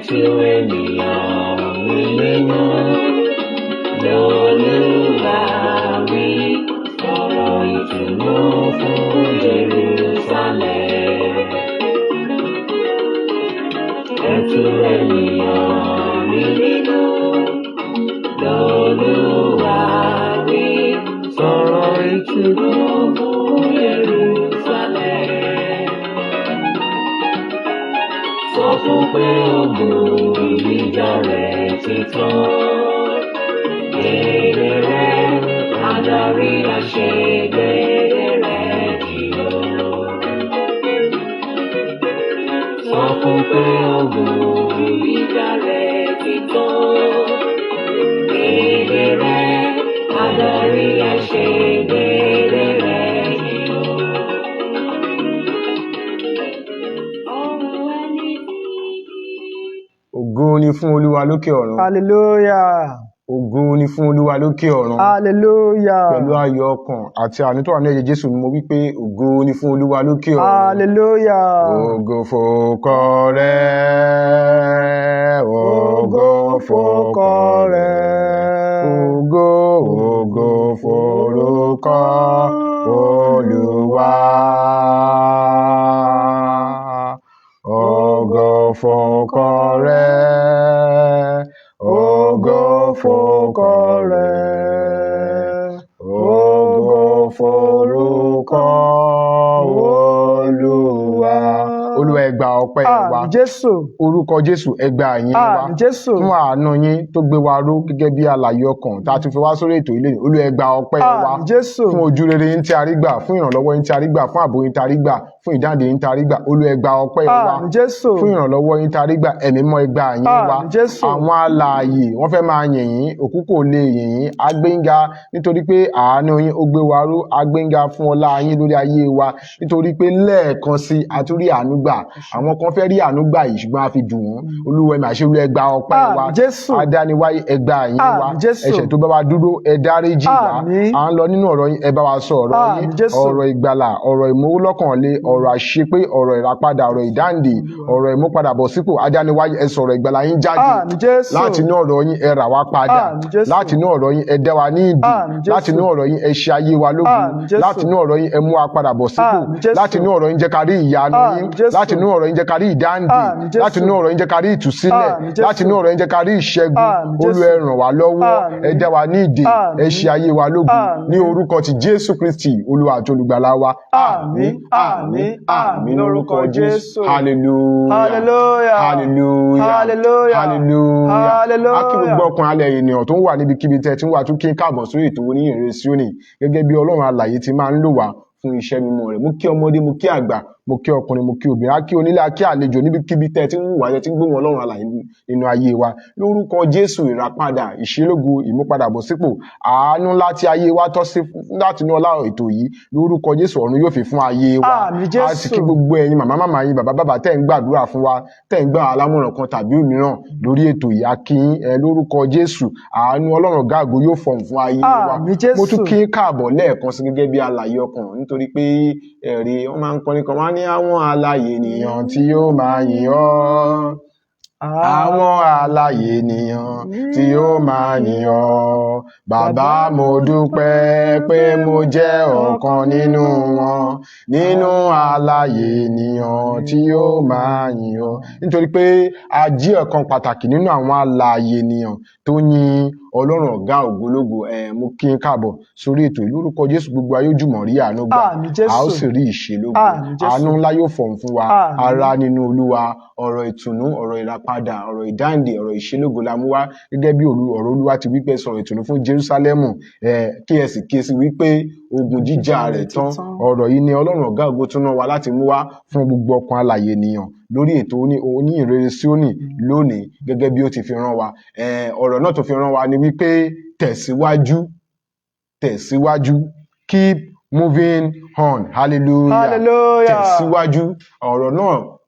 Ẹ tú ènìyàn mi nínú. Lolúwa wí, sọ̀rọ̀ ìtùnú fún Jerúsálẹ́mù. Ẹ tú ènìyàn mi nínú. Lolúwa wí, sọ̀rọ̀ ìtùnú fún Jerúsálẹ́mù. Sọ fún pé ogun ìjà rẹ̀ ti tán. Èrè rẹ̀ adarí àṣegbèrè rẹ̀ jì ó. Sọ fún pé ogun ìjà rẹ̀ ti tán. Èrè rẹ̀ adarí àṣegbèrè rẹ̀ jì ó. Ohun ẹni tí Ògo ni fún Olúwa lókè ọ̀run. Hallelujah. Ògo ni fún Olúwa lókè ọ̀run. Hallelujah. Pẹ̀lú ayọ̀ ọkàn àti àánú tó wà ní ẹ̀jẹ̀ Jésù ni mo wí pé ògo ni fún Olúwa lókè ọ̀run. Hallelujah. Ògo fòkọ rẹ̀. Ògo fòkọ rẹ̀. Ògo, ògo forúkọ Olúwa. Ògo fòkọ rẹ̀. Ògo fòkọ rẹ̀. Ògo forúkọ Olúwa. Olúwa, ẹ gba ọpẹ́ wa. Àmín Jésù. Orúkọ Jésù, ẹ gba ìyìn wa. Àmín Jésù. Fún àánú yín tó gbé wa ró gẹ́gẹ́ bí alààyè ọkàn tá a tún fi wá sórí ètò ilé. Olúwa, ẹ gba ọpẹ́ wa. Àmín Jésù. Fún ojú rere yín tí a rí gbà, fún ìrànlọ́wọ́ yín tí a rí gbà, fún ààbò yín tí a rí gbà, fún ìdáǹdè yín tí a rí gbà. Olúwa, ẹ gba ọpẹ́ wa. Àmín Jésù. Fún ìrànlọ́wọ́ yín tí a rí gbà, Ẹ̀mí mọ́, ẹ gba ìyìn wa. Àmín Jésù. Àwọn alààyè wọ́n fẹ́ máa yìn yín, òkú kò lè yìn yín. Agbéńga nítorí pé àánú yín ó gbé wa ró. Agbéńga fún ọlá yín lórí ayé wa, nítorí pé lẹ́ẹ̀kan sí a tún rí àánú gbà. Àwọn kan fẹ́ rí àánú gbà yìí, ṣùgbọ́n a fi dùn wọ́n. Olúwa, ẹ máa ṣe. Olúwa, ẹ gba ọpẹ́ wa. Àmín Jésù. Adániwáyé, ẹ gba ìyìn wa. Àmín Jésù. Ẹ̀ṣẹ̀ tó bá wa dúró, ẹ dáríjì wa. Àmín. À ń lọ nínú ọ̀rọ̀ yín, ẹ bá wa sọ ọ̀rọ̀ yín. Àmín Jésù. Ọ̀rọ̀ ìgbàlà, ọ̀rọ̀ ìmúlọ́kànlé, ọ̀rọ̀ àṣepé, ọ̀rọ̀ ìràpadà, ọ̀rọ̀ ìdáǹdè, ọ̀rọ̀ ìmúpadàbọ̀sípò. Adániwáyé, ẹ sọ̀rọ̀ ìgbàlà yín jáde. Àmín Jésù. Láti inú ọ̀rọ̀ yín, ẹ rà wá padà. Àmín Jésù. Láti inú ọ̀rọ̀ yín, ẹ dá wa ní ìdè. Àmín Jésù. Láti inú ọ̀rọ̀ yín, ẹ ṣe ayé wa lógo. Àmín Jésù. Láti inú ọ̀rọ̀ yín, ẹ mú wa padà bọ̀ sípò. Àmín Jésù. Láti inú ọ̀rọ̀ yín, jẹ́ ká rí ìyanu Àmín yín. Jésù. Láti inú ọ̀rọ̀ yín, jẹ́ ká rí ìdáǹdè. Àmín Jésù. Láti inú ọ̀rọ̀ yín, jẹ́ ká rí ìtúsílẹ̀. Àmín Jésù. Láti inú ọ̀rọ̀ yín, jẹ́ ká rí ìṣẹ́gun. Àmín Jésù. Olúwa, ẹ ràn wá lọ́wọ́. Àmín. Ẹ dá wa ní ìdè. Àmín. Ẹ ṣe ayé wa lógo. Àmín. Ní orúkọ ti Jésù Kristi, Olúwa àti Olùgbàlà wa. Àmín, àmín, àmín lórúkọ Jésù. Hallelujah. Hallelujah. Hallelujah. Hallelujah. Hallelujah. Hallelujah. A kí gbogbo ọkùnrin alẹ́ ènìyàn tó ń wà níbikíbi tẹ́ tí ń wà tún kí n káàbọ̀ sórí ètò Oníyìnrere Síónì, gẹ́gẹ́ bí Ọlọ́run alààyè ti máa ń lò wá fún iṣẹ́ mímọ́ rẹ̀. Mo kí ọmọdé, mo kí àgbà, mo kí ọkùnrin, mo kí obìnrin, a kí onílé, a kí àlejò níbikíbi tẹ́ tí ń wù wá, tẹ́ tí ń gbóhùn Ọlọ́run alààyè nínú ayé wa. Lórúkọ Jésù, ìràpadà, ìṣelógo, ìmúpadàbọ̀sípò, àánú ńlá tí ayé wa tọ́ sí láti inú ọlá ètò yìí, lórúkọ Jésù, ọ̀run yóò fi fún ayé wa. Àmín Jésù. A sì kí gbogbo ẹ̀yin màmá màmá yín, bàbá bàbá tẹ́ ń gbàdúrà fún wa, tẹ́ ń gbà alámọ̀ràn kan tàbí òmíràn lórí ètò yìí. A kí yín ẹ lórúkọ Jésù. Àánú Ọlọ́run ọ̀gá ògo yóò fọhùn fún ayé wa. Àmín Jésù. Mo tún kí yín káàbọ̀ lẹ́ẹ̀kan sí gẹ́gẹ́ bí alààyè ọkàn, nítorí pé ẹ̀rí wọ́n máa ń kọrin kan, wọ́n á ní àwọn alààyè ènìyàn tí yóò máa yìn ọ́, àwọn alààyè ènìyàn tí yóò máa yìn ọ́. Bàbá, mo dúpẹ́ pé mo jẹ́ ọ̀kan nínú wọn, nínú alààyè ènìyàn tí yóò máa yìn ọ́, nítorí pé a jí ọ̀kan pàtàkì nínú àwọn alààyè ènìyàn tó yin Ọlọ́run ọ̀gá ògbólógbò. Ẹ mo kí n káàbọ̀ sórí ètò ìlú. Lórúkọ Jésù, gbogbo ayé ojúmọ́ rí àánú gbà. Àmín Jésù. A ó sì rí ìṣelógo. Àmín Jésù. Àánú ńlá yóò fọ̀hún fún wa. Àmín. Ara nínú Olúwa, ọ̀rọ̀ ìtùnú, ọ̀rọ̀ ìràpadà, ọ̀rọ̀ ìdáǹdè, ọ̀rọ̀ ìṣelógo la mú wá, gẹ́gẹ́ bí ọ̀rọ̀ Olúwa ti wípé, sọ̀rọ̀ ìtùnú fún Jerúsálẹ́mù, ẹ kí ẹ sì kíyèsí wípé ogun jíjà rẹ̀ tán. Ọ̀rọ̀ yìí ni Ọlọ́run ọ̀gá ògo tún rán wa láti mú wá fún gbogbo ọkàn alààyè ènìyàn lórí ètò Oníyìnrere Síónì lónìí, gẹ́gẹ́ bí ó ti fi rán wa. Ọ̀rọ̀ náà tó fi rán wa ni wípé tẹ̀síwájú, tẹ̀síwájú, keep moving on. Hallelujah. Hallelujah. Tẹ̀síwájú. Ọ̀rọ̀ náà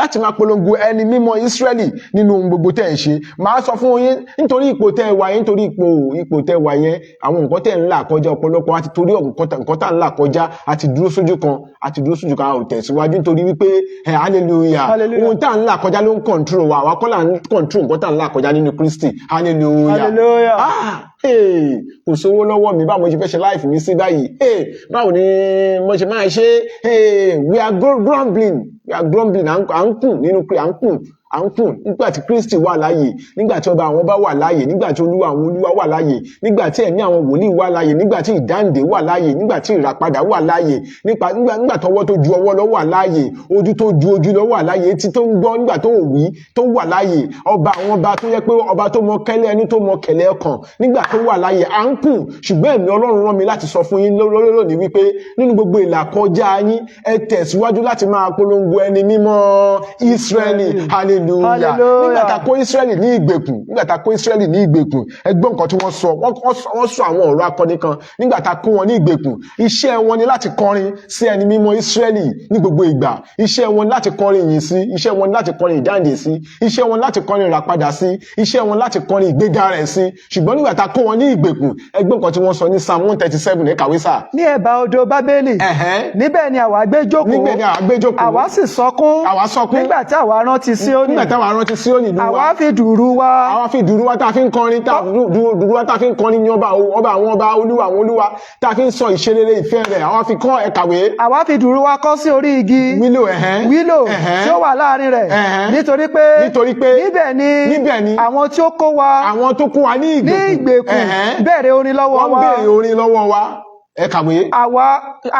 láti máa polongo ẹni mímọ́ Ísírẹ́lì nínú ohun gbogbo tẹ́ ẹ̀ ń ṣe. Màá sọ fún yín, nítorí ipò tẹ́ ẹ wà yẹn, nítorí ipò tẹ́ ẹ wà yẹn, àwọn nǹkan tẹ́ ẹ ń là kọjá, ọ̀pọ̀lọpọ̀ àti torí nǹkan tá ń là kọjá, àti dúró sójú kan, àti dúró sójú kan, a ò tẹ̀síwájú, nítorí wípé ẹ hallelujah. Hallelujah. Ohun tá ń là kọjá ló ń control wa, àwa kọ́ là ń control nǹkan tá ń là kọjá nínú Kristi. Hallelujah. Hallelujah. Ah, hey, kò sówó lọ́wọ́ mi, báwo mo ṣe fẹ́ ṣe life mi sí báyìí? Hey, báwo ni mo ṣe máa ṣe? Hey, we are grumbling, we are grumbling. À ń kùn nínú, à ń kùn, à ń kùn nígbà tí Kristi wà láàyè, nígbà tí ọba àwọn ọba wà láàyè, nígbà tí olúwa àwọn olúwa wà láàyè, nígbà tí ẹ̀mí àwọn wòlíì wà láàyè, nígbà tí ìdáǹdè wà láàyè, nígbà tí ìràpadà wà láàyè, nípa nígbà nígbà tọwọ́ tó ju ọwọ́ lọ wà láàyè, ojú tó ju ojú lọ wà láàyè, etí tó ń gbọ́ nígbà tó wí tó wà láàyè, ọba àwọn ọba tó yẹ pé ọba tó mọ kẹ́lẹ́ ẹni tó mọ kẹ̀lẹ́ ọkàn, nígbà tó wà láàyè, à ń kùn. Ṣùgbọ́n ẹ̀mí Ọlọ́run rán mi láti sọ fún yín lónìí wípé nínú gbogbo ìlàkọjá yín, ẹ tẹ̀síwájú láti máa polongo ẹni mímọ́ Ísírẹ́lì. Hallelujah. Hallelujah. Nígbà tá a kó Ísírẹ́lì ní ìgbèkùn, nígbà tá a kó Ísírẹ́lì ní ìgbèkùn, ẹ gbọ́ nǹkan tí wọ́n sọ. Wọ́n sọ àwọn ọ̀rọ̀ akọni kan nígbà tá a kó wọn ní ìgbèkùn. Iṣẹ́ wọn ni láti kọrin sí ẹni mímọ́ Ísírẹ́lì ní gbogbo ìgbà. Iṣẹ́ wọn ni láti kọrin ìyìn sí, iṣẹ́ wọn ni láti kọrin ìdáǹdè sí, iṣẹ́ wọn ni láti kọrin ìràpadà sí, iṣẹ́ wọn láti kọrin ìgbéga rẹ̀ sí. Ṣùgbọ́n nígbà tá a kó wọn ní ìgbèkùn, ẹ gbọ́ nǹkan tí wọ́n sọ ní Psalm 137. Ẹ kàwé sà. Ní ẹ̀bá odò Bábélì, níbẹ̀ ni àwa gbé jókòó. Níbẹ̀ ni àwa gbé jókòó. Àwa sì sọkún. Àwa sọkún. Nígbà tí àwa rántí Síónì. Nígbà táwa rántí Síónì ìlú wa. Àwa fi dùùrù wa. Àwa fi dùrú wa tá a fi ń kọrin, tá dùrú wa tá a fi ń kọrin ní ọba ọba àwọn ọba, olúwa àwọn olúwa, tá a fi ń sọ ìṣerere ìfẹ́ rẹ̀, àwa fi kọ́. Ẹ kàwé. Àwa fi dùùrù wa kọ́ sí orí igi Willow. Willow tí ó wà láàrin rẹ̀, nítorí pé Nítorí pé níbẹ̀ ni níbẹ̀ ni àwọn tí ó kó wa àwọn tó kó wa ní ní ìgbèkùn ìgbèkùn bẹ̀rẹ̀ orin lọ́wọ́ Wọ́n wa. béèrè orin lọ́wọ́ wa. Ẹ kàwé. Àwa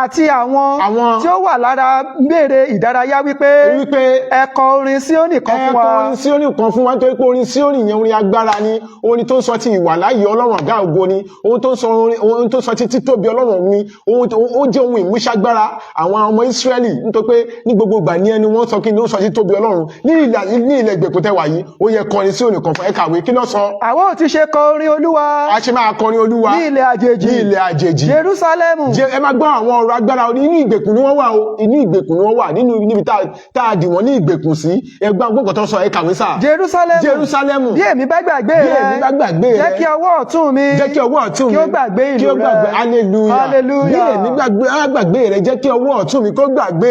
àti àwọn Àwọn tí ó wà lára béèrè ìdárayá wípé, wípé, ẹ kọ orin Síónì kan fún ẹ wa. kọ orin Síónì kan fún wa, nítorí pé orin Síónì yẹn, orin agbára ni, orin tó ń sọ ti ìwàláyé Ọlọ́run ọ̀gá ògo ni, ohun tó ń sọ orin, ohun tó ń sọ ti títóbi Ọlọ́run ni, ohun tó ó jẹ́ ohun ìmúṣágbára àwọn ọmọ Ísírẹ́lì, nítorí pé ní gbogbo ìgbà ní ẹni wọ́n sọ kí ni ó sọ títóbi Ọlọ́run ní ilẹ̀ ìgbèkùn tẹwà yìí. Ó yẹ kọrin Síónì kan fún. Ẹ kàwé, kí ló sọ? Àwa ò ti ṣe kọ orin Olúwa A ṣe máa kọrin Olúwa ní ilẹ̀ àjèjì? Ní ilẹ̀ àjèjì. Jerúsálẹ́mù. Jẹ ẹ máa gbọ́ àwọn ọ̀rọ̀ agbára. Inú ìgbèkùn ni wọ́n wà o, inú ìgbèkùn ni wọ́n wà, nínú níbi tá a dì wọ́n ní ìgbèkùn sí. Ẹgbẹ́ agbóǹkan tó sọ, ẹ kàwé sà. Jerúsálẹ́mù. Jerúsálẹ́mù. Bí èmi bá gbàgbé Bí rẹ, èmi bá gbàgbé rẹ, jẹ́ kí ọwọ́ ọ̀tún mi jẹ́ kí ọwọ́ ọ̀tún mi kí ó gbàgbé kí ó ìlú gbàgbé. rẹ. Hallelujah. Hallelujah. Bí èmi gbàgbé á gbàgbé rẹ, jẹ́ kí ọwọ́ ọ̀tún mi kó gbàgbé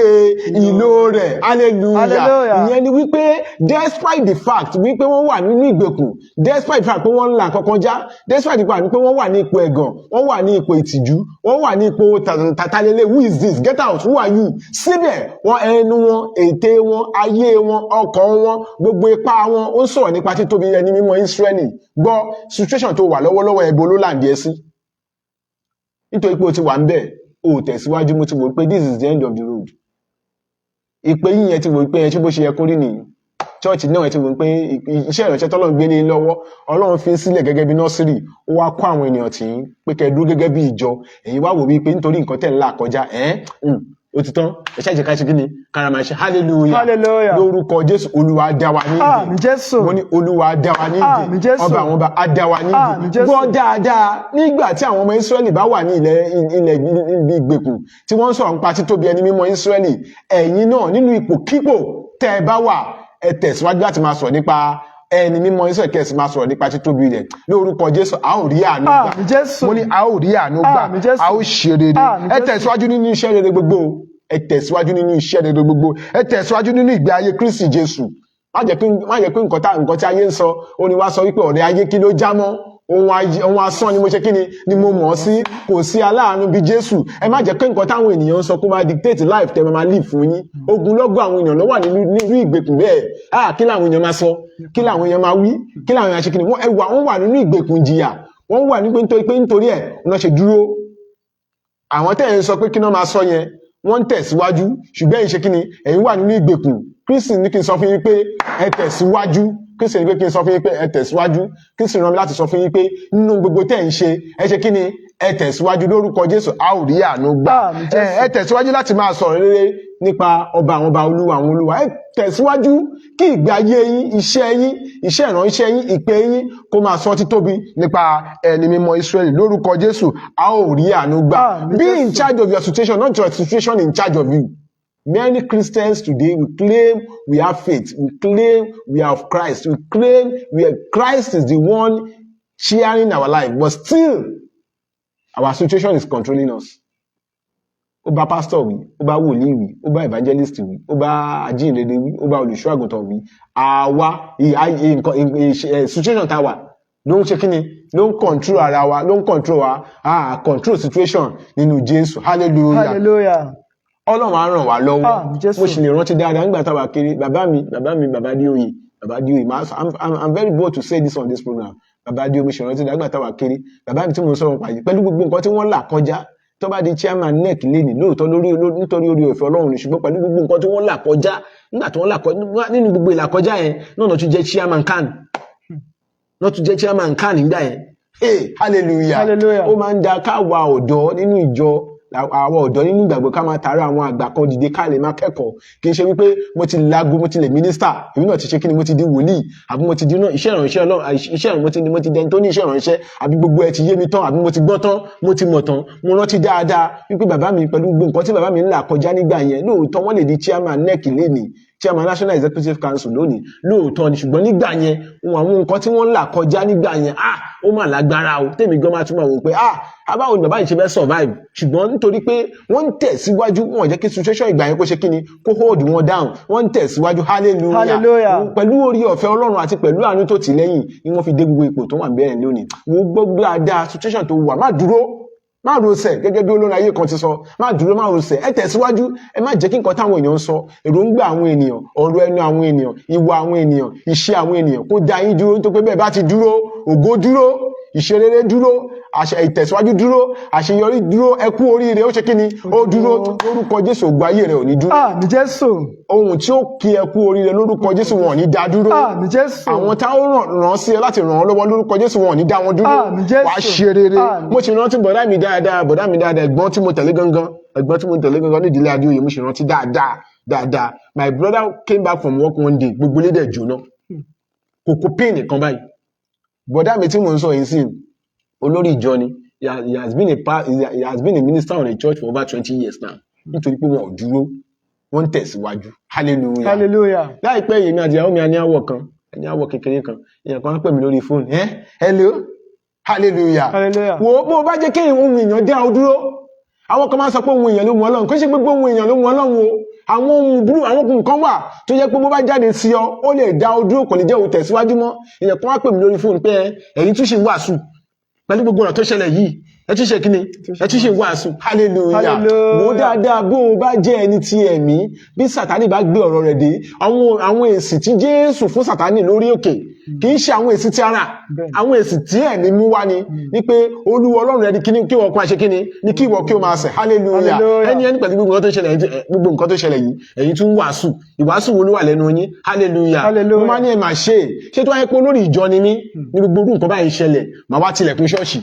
ìlò rẹ̀. Hallelujah. Hallelujah. Ìyẹn ni wípé despite the fact wípé wọ́n wà nínú ìgbèkùn, despite the fact pé wọ́n ń là kankan já, despite the fact wípé wọ́n wà ní ipò ẹ̀gàn, wọ́n wà ní ipò ìtìjú, wọ́n wà ní ipò tàtàlélẹ̀, who is this, get out, who are you, síbẹ̀ wọ́n, ẹnu wọn, ète wọn, ayé wọn, ọkàn wọn, gbogbo ipá wọn, ó ń sọ̀rọ̀ nípa títóbi ẹni mímọ́ Ísírẹ́lì. Gbọ́, situation tó wà lọ́wọ́lọ́wọ́, ẹ̀bọ ló làǹdí ẹ sí, nítorí pé o ti wà ń bẹ̀, o ò tẹ̀síwájú. Mo ti wò pé this is the end of the road. Ìpè yín yẹn ti wò pé ẹ ṣé bó ṣe yẹ kó rí nìyí. Church náà, ẹ ti wò pé iṣẹ́ ìránṣẹ́ tọ́lọ́run gbé ní lọ́wọ́, Ọlọ́run fi ń sílẹ̀ gẹ́gẹ́ bí nursery, ó wá kó àwọn ènìyàn tì í pé kẹ́ ẹ dúró gẹ́gẹ́ bí ìjọ. Èyí wá wò wípé nítorí nǹkan tẹ̀ ń là kọjá ẹ̀ ó ti tán, ẹ ṣáà jẹ́ ká ṣe kí ni kára máa ṣe. Hallelujah. Hallelujah. Lórúkọ Jésù, Olúwa dá wa ní ìdè. Àmín Jésù. Mo ní Olúwa dá wa ní ìdè. Àmín Jésù. Ọba àwọn ọba á dá wa ní Àmín ìdè. Jésù. Gbọ́ dáadáa, nígbà tí àwọn ọmọ Ísírẹ́lì bá wà ní ilẹ̀ ibi ìgbèkùn tí wọ́n ń sọ̀rọ̀ nípa títóbi ẹni mímọ́ Ísírẹ́lì, ẹ̀yin náà, nínú ipòkípò tẹ́ ẹ bá wà, ẹ tẹ̀síwájú láti máa sọ̀rọ̀ nípa ẹni mímọ́ Ísírẹ́lì, kẹ́ ẹ sì máa sọ̀rọ̀ nípa títóbi rẹ̀. Lórúkọ Jésù, a ó rí àánú gbà. Àmín Jésù. Mo ní a ó rí àánú gbà. Àmín Jésù. A ó ṣe rere. Àmín Ẹ Jésù. tẹ̀síwájú nínú iṣẹ́ rere gbogbo. Ẹ tẹ̀síwájú nínú iṣẹ́ rere gbogbo. Ẹ tẹ̀síwájú nínú ìgbé ayé Kristi Jésù. Má jẹ́ pé nǹkan tí ayé ń sọ ó ní wá sọ wípé ọ̀rẹ́ ayé, kí ló já mọ́? Ohun asán ni mo ṣe, kí ni mo mọ̀ ọ́ sí? Kò sí aláàánú bí Jésù. Ẹ má jẹ́ pé nǹkan táwọn ènìyàn ń sọ kó máa dictate life tẹ́ máa live fún yín. Ogunlọ́gọ̀ àwọn èèyàn ló wà nínú ìgbèkùn bẹ́ẹ̀. Ah, kí làwọn èèyàn máa sọ? Kí làwọn èèyàn máa wí? Kí làwọn èèyàn ṣe? Kí ni wọ́n ẹ wà? Wọ́n wà nínú ìgbèkùn jìyà. Wọ́n wà ní pé nítorí pé nítorí ẹ̀ wọ́n ṣe dúró. Àwọn tẹ́ ẹ̀ ń sọ pé kí náà máa sọ yẹn, wọ́n ń tẹ̀síwájú, ṣùgbọ́n ẹ̀yin ṣe kí ni? Ẹ̀yin wà nínú ìgbèkùn. Kristi ní kí n sọ fún yín pé ẹ tẹ̀síwájú. Kristi ní pé kí n sọ fún yín pé ẹ tẹ̀síwájú. Kristi rán mi láti sọ fún yín pé nínú gbogbo tẹ́ ẹ̀ ń ṣe, ẹ ṣe kí ni? Ẹ tẹ̀síwájú. Lórúkọ Jésù, a ó rí àánú gbà. Àmín Jésù. Ẹ tẹ̀síwájú láti máa sọ̀rọ̀ rere nípa ọba àwọn ọba, olúwa àwọn olúwa. Ẹ tẹ̀síwájú kí ìgbé ayé yín, iṣẹ́ yín, iṣẹ́ ìránṣẹ́ yín, ìpè yín kó máa sọ títóbi nípa ẹni mímọ́ Ísírẹ́lì. Lórúkọ Jésù, a ó rí àánú gbà. Àmín Be Jésù. in charge of your situation, not your situation in charge of you. Many Christians today, we claim we have faith, we claim we are of Christ, we claim we are, Christ is the one sharing our life, but still our situation is controlling us. Ó bá pastor wí, ó bá wòlíì wí, ó bá evangelist wí, ó bá ajíhìnrere wí, ó bá olùṣọ́ àgùntàn wí. Àwa nǹkan situation tá a wà ló ń ṣe kíni, ló ń control ara wa, ló ń control wa. Ah, control situation nínú Jésù. Hallelujah. Hallelujah. Ọlọ́run á ràn wá lọ́wọ́. Ah, Jésù. Mo sì lè rántí dáadáa nígbà táwa kéré, bàbá mi, bàbá mi, bàbá Adéoyè, bàbá Adéoyè. I'm very bold to say this on this program. Bàbá Adéoyè, mo sì rántí dáadáa nígbà táwa kéré, bàbá mi tí mo ń sọ̀rọ̀ pa yìí, pẹ̀lú gbogbo nǹkan tí wọ́n là kọjá, tó bá di chairman NEC lénìí, lóòótọ́ lórí nítorí orí ọ̀fẹ́ Ọlọ́run ni, ṣùgbọ́n pẹ̀lú gbogbo nǹkan tí wọ́n là kọjá, nígbà tí wọ́n là kọjá nínú gbogbo ìlàkọjá yẹn náà, tún jẹ́ chairman CAN, náà tún jẹ́ chairman CAN nígbà yẹn. Hey, hallelujah. Hallelujah. Ó máa ń da káwa ọ̀dọ́ nínú ìjọ, àwọn ọ̀dọ́ nínú ìgbàgbọ́, ká máa tààrà àwọn àgbà kan dìde, ká lè máa kẹ́kọ̀ọ́. Kì í ṣe wípé mo ti lago, mo ti lè minister, èmi náà ti ṣe kí ni, mo ti di wòlíì, àbí mo ti di náà iṣẹ́ ìránṣẹ́ Ọlọ́run, iṣẹ́ ìránṣẹ́, mo ti dẹni tó ní iṣẹ́ ìránṣẹ́, àbí gbogbo ẹ ti yé mi tán, àbí mo ti gbọ́n tán, mo ti mọ̀ tán. Mo rántí dáadáa wípé bàbá mi, pẹ̀lú gbogbo nǹkan tí bàbá mi ń là kọjá nígbà yẹn, lóòótọ́ wọ́n lè di chairman NEC lénìí, chairman National Executive Council lónìí, lóòótọ́ ni, ṣùgbọ́n nígbà yẹn, àwọn nǹkan tí wọ́n ń là kọjá nígbà yẹn, ah, ó mà lágbára o. Tèmi gan máa túmọ̀ wò pé, ah, abáwo ni bàbá yìí ṣe fẹ́ survive? Ṣùgbọ́n nítorí pé wọ́n ń tẹ̀síwájú, wọn ò jẹ́ kí situation ìgbà yẹn kó ṣe kíni, kó hold wọn down. Wọ́n ń tẹ̀síwájú. Hallelujah. Hallelujah. Pẹ̀lú orí ọ̀fẹ́ Ọlọ́run àti pẹ̀lú àánú tó tì lẹ́yìn ni wọ́n fi dé gbogbo ipò tó wà bẹ́ẹ̀ lónìí. Wo gbọ́ dáadáa, situation tó wà, má dúró, má rosẹ̀. Gẹ́gẹ́ bí olórin ayé kan ti sọ, má dúró, má rosẹ̀, ẹ tẹ̀síwájú. Ẹ má jẹ́ kí nǹkan táwọn èèyàn ń sọ, èròǹgbà àwọn ènìyàn, ọ̀rọ̀ ẹnu àwọn ènìyàn, ìwà àwọn ènìyàn, ìṣe àwọn ènìyàn kó dá yín dúró, nítorí pé bẹ́ẹ̀ bá ti dúró, ògo dúró, ìṣerere dúró, àṣẹ ìtẹ̀síwájú dúró, àṣeyọrí dúró. Ẹ kú oríire, ó ṣe kí ni, ó dúró. Lórúkọ Jésù, ògo ayé rẹ ò ní dúró. Àmín, Jésù. Ohun tí ó kí ẹ kú oríire, lórúkọ Jésù, wọn ò ní dá dúró. Àmín, Jésù. Àwọn tá ó ràn sí ẹ láti ràn ọ́ lọ́wọ́, lórúkọ Jésù, wọn ò ní dá wọn dúró. Àmín, Jésù. Wàá ṣe rere. Àmín. Mo sì rántí bọ̀dá mi dáadáa, bọ̀dá mi dáadáa, ẹ̀gbọ́n tí mo tẹ̀lé gangan, ẹ̀gbọ́n tí mo tẹ̀lé gangan ní ìdílé Adéoyè. Mo sì rántí dáadáa dáadáa, my brother came back from work one day, gbogbo ilé dẹ̀ jóná, kòkó píìnì kan báyìí. Bọ̀dá mi tí mò ń sọ yìí sí, olórí ìjọ ni. He has been a minister on a church for over 20 years now, nítorí pé wọn ò dúró, wọ́n ń tẹ̀síwájú. Hallelujah. Hallelujah. Láìpẹ́ yìí, mi àti ìyàwó mi a ní àwọ̀ kan, ní àwọ̀ kékeré kan. Èèyàn kan á pè mí lórí fóònù ẹ́. Hello, hallelujah. Hallelujah. Wo, bó o bá jẹ́ kí ohun èèyàn dá ọ dúró, àwọn kan máa ń sọ pé ohun èèyàn ló mú Ọlọ́run. Kò ṣe gbogbo ohun èèyàn ló mú Ọlọ́run o. Àwọn ohun burú, àwọn ohun kan wà tó jẹ́ pé bó bá jáde sí ọ, ó lè dá ọ dúró, kò lè jẹ́ òun tẹ̀síwájú mọ́. Èèyàn kan wá pè mí lórí fóònù pé ẹ̀yin tún ṣì ń wàásù pẹ̀lú gbogbo ọ̀nà tó ṣẹlẹ̀ yìí, ẹ tún ṣe kí ni, ẹ tún ṣe ń wàásù. Hallelujah. Hallelujah. Wò dáadáa, bó o bá jẹ́ ẹni tí ẹ̀mí, bí Sátánì bá gbé ọ̀rọ̀ rẹ̀ dé, àwọn èsì tí Jésù fún Sátánì lórí òkè kì í ṣe àwọn èsì tí ara, àwọn èsì tí ẹ̀mí mú wá ni, ní pé Olúwa Ọlọ́run rẹ ni kí wọ́n kó máa ṣe kíni, ní kí ìwọ kí o máa sẹ̀. Hallelujah. Hallelujah. Ẹni pẹ̀lú gbogbo nǹkan tó ṣẹlẹ̀ yìí, gbogbo nǹkan tó ṣẹlẹ̀ yìí, ẹ̀yin tún wàásù. Ìwàásù wo ló wà lẹ́nu yín? Hallelujah. Hallelujah. Mo máa ní ẹ máa ṣe é ṣé tó wáyé pé olórí ìjọ ni mí ní gbogbo orú nǹkan báyìí ṣẹlẹ̀, màá wá tilẹ̀kùn ṣọ́ọ̀ṣì.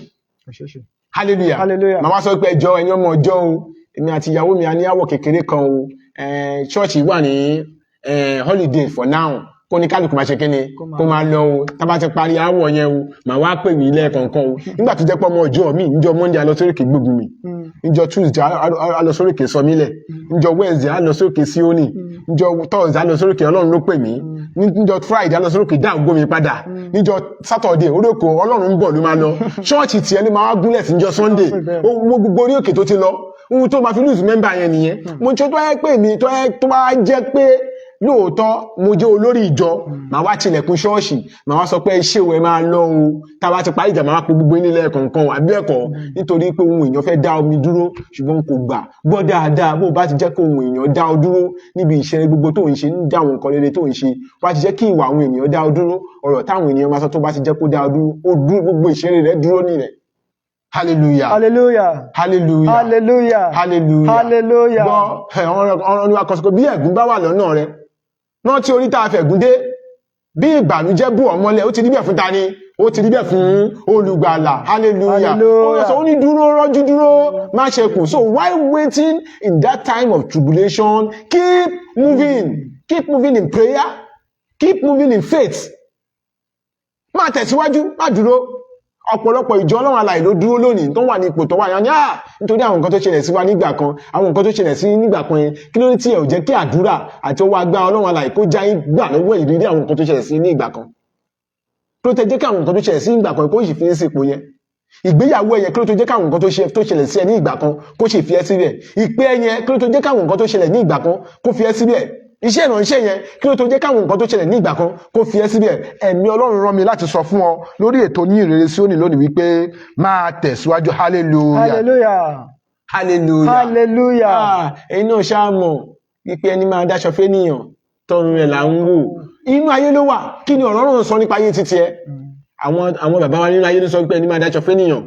Hallelujah. Hallelujah. Màá wá sọ pé ẹjọ́, ẹ̀yin ọmọ ọjọ́ o, èmi àti ìyàwó mi a ní àwọ̀ kékeré kan o. Ṣọ́ọ̀ṣì wà ní holiday for now, kó ní kálukú máa ṣe kíni, kó máa lọ o. Tá bá ti parí àwọ̀ yẹn o, màá wá pè mí lẹ́ẹ̀kọ̀ọ̀kan o. Nígbà tó jẹ́ pé ọmọ ọjọ́ mi, níjọ́ Monday a lọ sórí òkè gbógun mi, níjọ́ Tuesday a lọ sórí òkè sọmílẹ̀, níjọ́ Wednesday a lọ sórí òkè Síónì, níjọ́ Thursday a lọ sórí òkè Ọlọ́run ló pè mí, níjọ́ Friday a lọ sórí òkè dá ògo mi padà, níjọ́ Saturday orí òkè Ọlọ́run ń bọ̀ ló máa lọ. Ṣọ́ọ̀ṣì tiẹ̀ ló máa wá gúnlẹ̀ sí níjọ́ Sunday. Ó gbogbo orí òkè tó ti lọ, ohun tó máa fi lose member yẹn nìyẹn. Mo ṣe tó yẹ pé mi tó yẹ tó bá jẹ́ pé lóòótọ́ mo jẹ́ olórí ìjọ, màá wá tilẹ̀kùn ṣọ́ọ̀ṣì, màá wá sọ pé ẹ ṣé o, ẹ máa lọ o. Tá a bá ti parí ìjà, màá wá pe gbogbo yín nílẹ̀ kọ̀ọ̀kan, àbí ẹ̀kọ́, nítorí pé ohun èèyàn fẹ́ dá omi dúró, ṣùgbọ́n kò gbà. Gbọ́ dáadáa, bó o bá ti jẹ́ kó ohun èèyàn dá ọ dúró níbi ìṣeré gbogbo tó ń ṣe, ń dá àwọn nǹkan rere tó ń ṣe, bá ti jẹ́ kí ìwà àwọn ènìyàn dá ọ dúró, ọ̀rọ̀ táwọn ènìyàn máa sọ, tó bá ti jẹ́ kó dá ọ dúró, ó dúró, gbogbo ìṣeré rẹ̀ dúró nílẹ̀. Hallelujah. Hallelujah. Hallelujah. Hallelujah. Hallelujah. Hallelujah. Gbọ́ ọ̀rọ̀ ni wa kan sọ pé bí ẹ̀gún bá wà lọ́nà rẹ, rántí orí tá a fẹ̀gún dé. Bí ìbànújẹ́ bù ọ́ mọ́lẹ̀, ó ti rí bẹ́ẹ̀ fún tani? Ó ti rí bẹ́ẹ̀ fún olùgbàlà. Hallelujah. Hallelujah. Ó sọ, ó ní dúró, rọ́jú dúró, má ṣe kùn. So while waiting in that time of tribulation, keep moving, keep moving in prayer, keep moving in faith. Máa tẹ̀síwájú, má dúró. Ọ̀pọ̀lọpọ̀ ìjọ Ọlọ́run alààyè ló dúró lónìí tó wà ní ipò tó wà yẹn ní à nítorí àwọn nǹkan tó ṣẹlẹ̀ sí wa nígbà kan, àwọn nǹkan tó ṣẹlẹ̀ sí nígbà kan yẹn. Kí ló dé tí ẹ ò jẹ́ kí àdúrà àti ọwọ́ agbára Ọlọ́run alààyè kó já yín gbà lọ́wọ́ ìrírí àwọn nǹkan tó ṣẹlẹ̀ sí ní ìgbà kan? Kí ló tẹ jẹ́ kí àwọn nǹkan tó ṣẹlẹ̀ sí ìgbà kan kó sì fi ń sí ipò yẹn? Ìgbéyàwó ẹ̀yẹ, kí ló tó jẹ́ káwọn nǹkan tó ṣẹlẹ̀ sí ẹ ní ìgbà kan kó sì fi ẹ́ síbẹ̀? Ìpè ẹ̀yẹ, kí ló tó jẹ́ káwọn nǹkan tó ṣẹlẹ̀ ní ìgbà kan kó fi ẹ́ síbẹ̀? Iṣẹ́ ìránṣẹ́ yẹn, kí ló tó jẹ́ káwọn nǹkan tó ṣẹlẹ̀ ní ìgbà kan kó fi ẹ́ síbẹ̀? Ẹ̀mí Ọlọ́run rán mi láti sọ fún ọ lórí ètò ní Ìrere Síónì lónìí wípé máa tẹ̀síwájú. Hallelujah. Hallelujah. Hallelujah. Hallelujah. Ah, ẹ̀yin náà ṣáà mọ̀ wípé ẹni máa dáṣọ fẹ́nìyàn, tọrùn rẹ̀ là ń wò. Inú ayé ló wà. Kí ni ọ̀rọ̀ Ọlọ́run sọ nípa ayé títí ẹ? Àwọn bàbá wa nínú ayé ló sọ pé ẹni máa dáṣọ fẹ́nìyàn,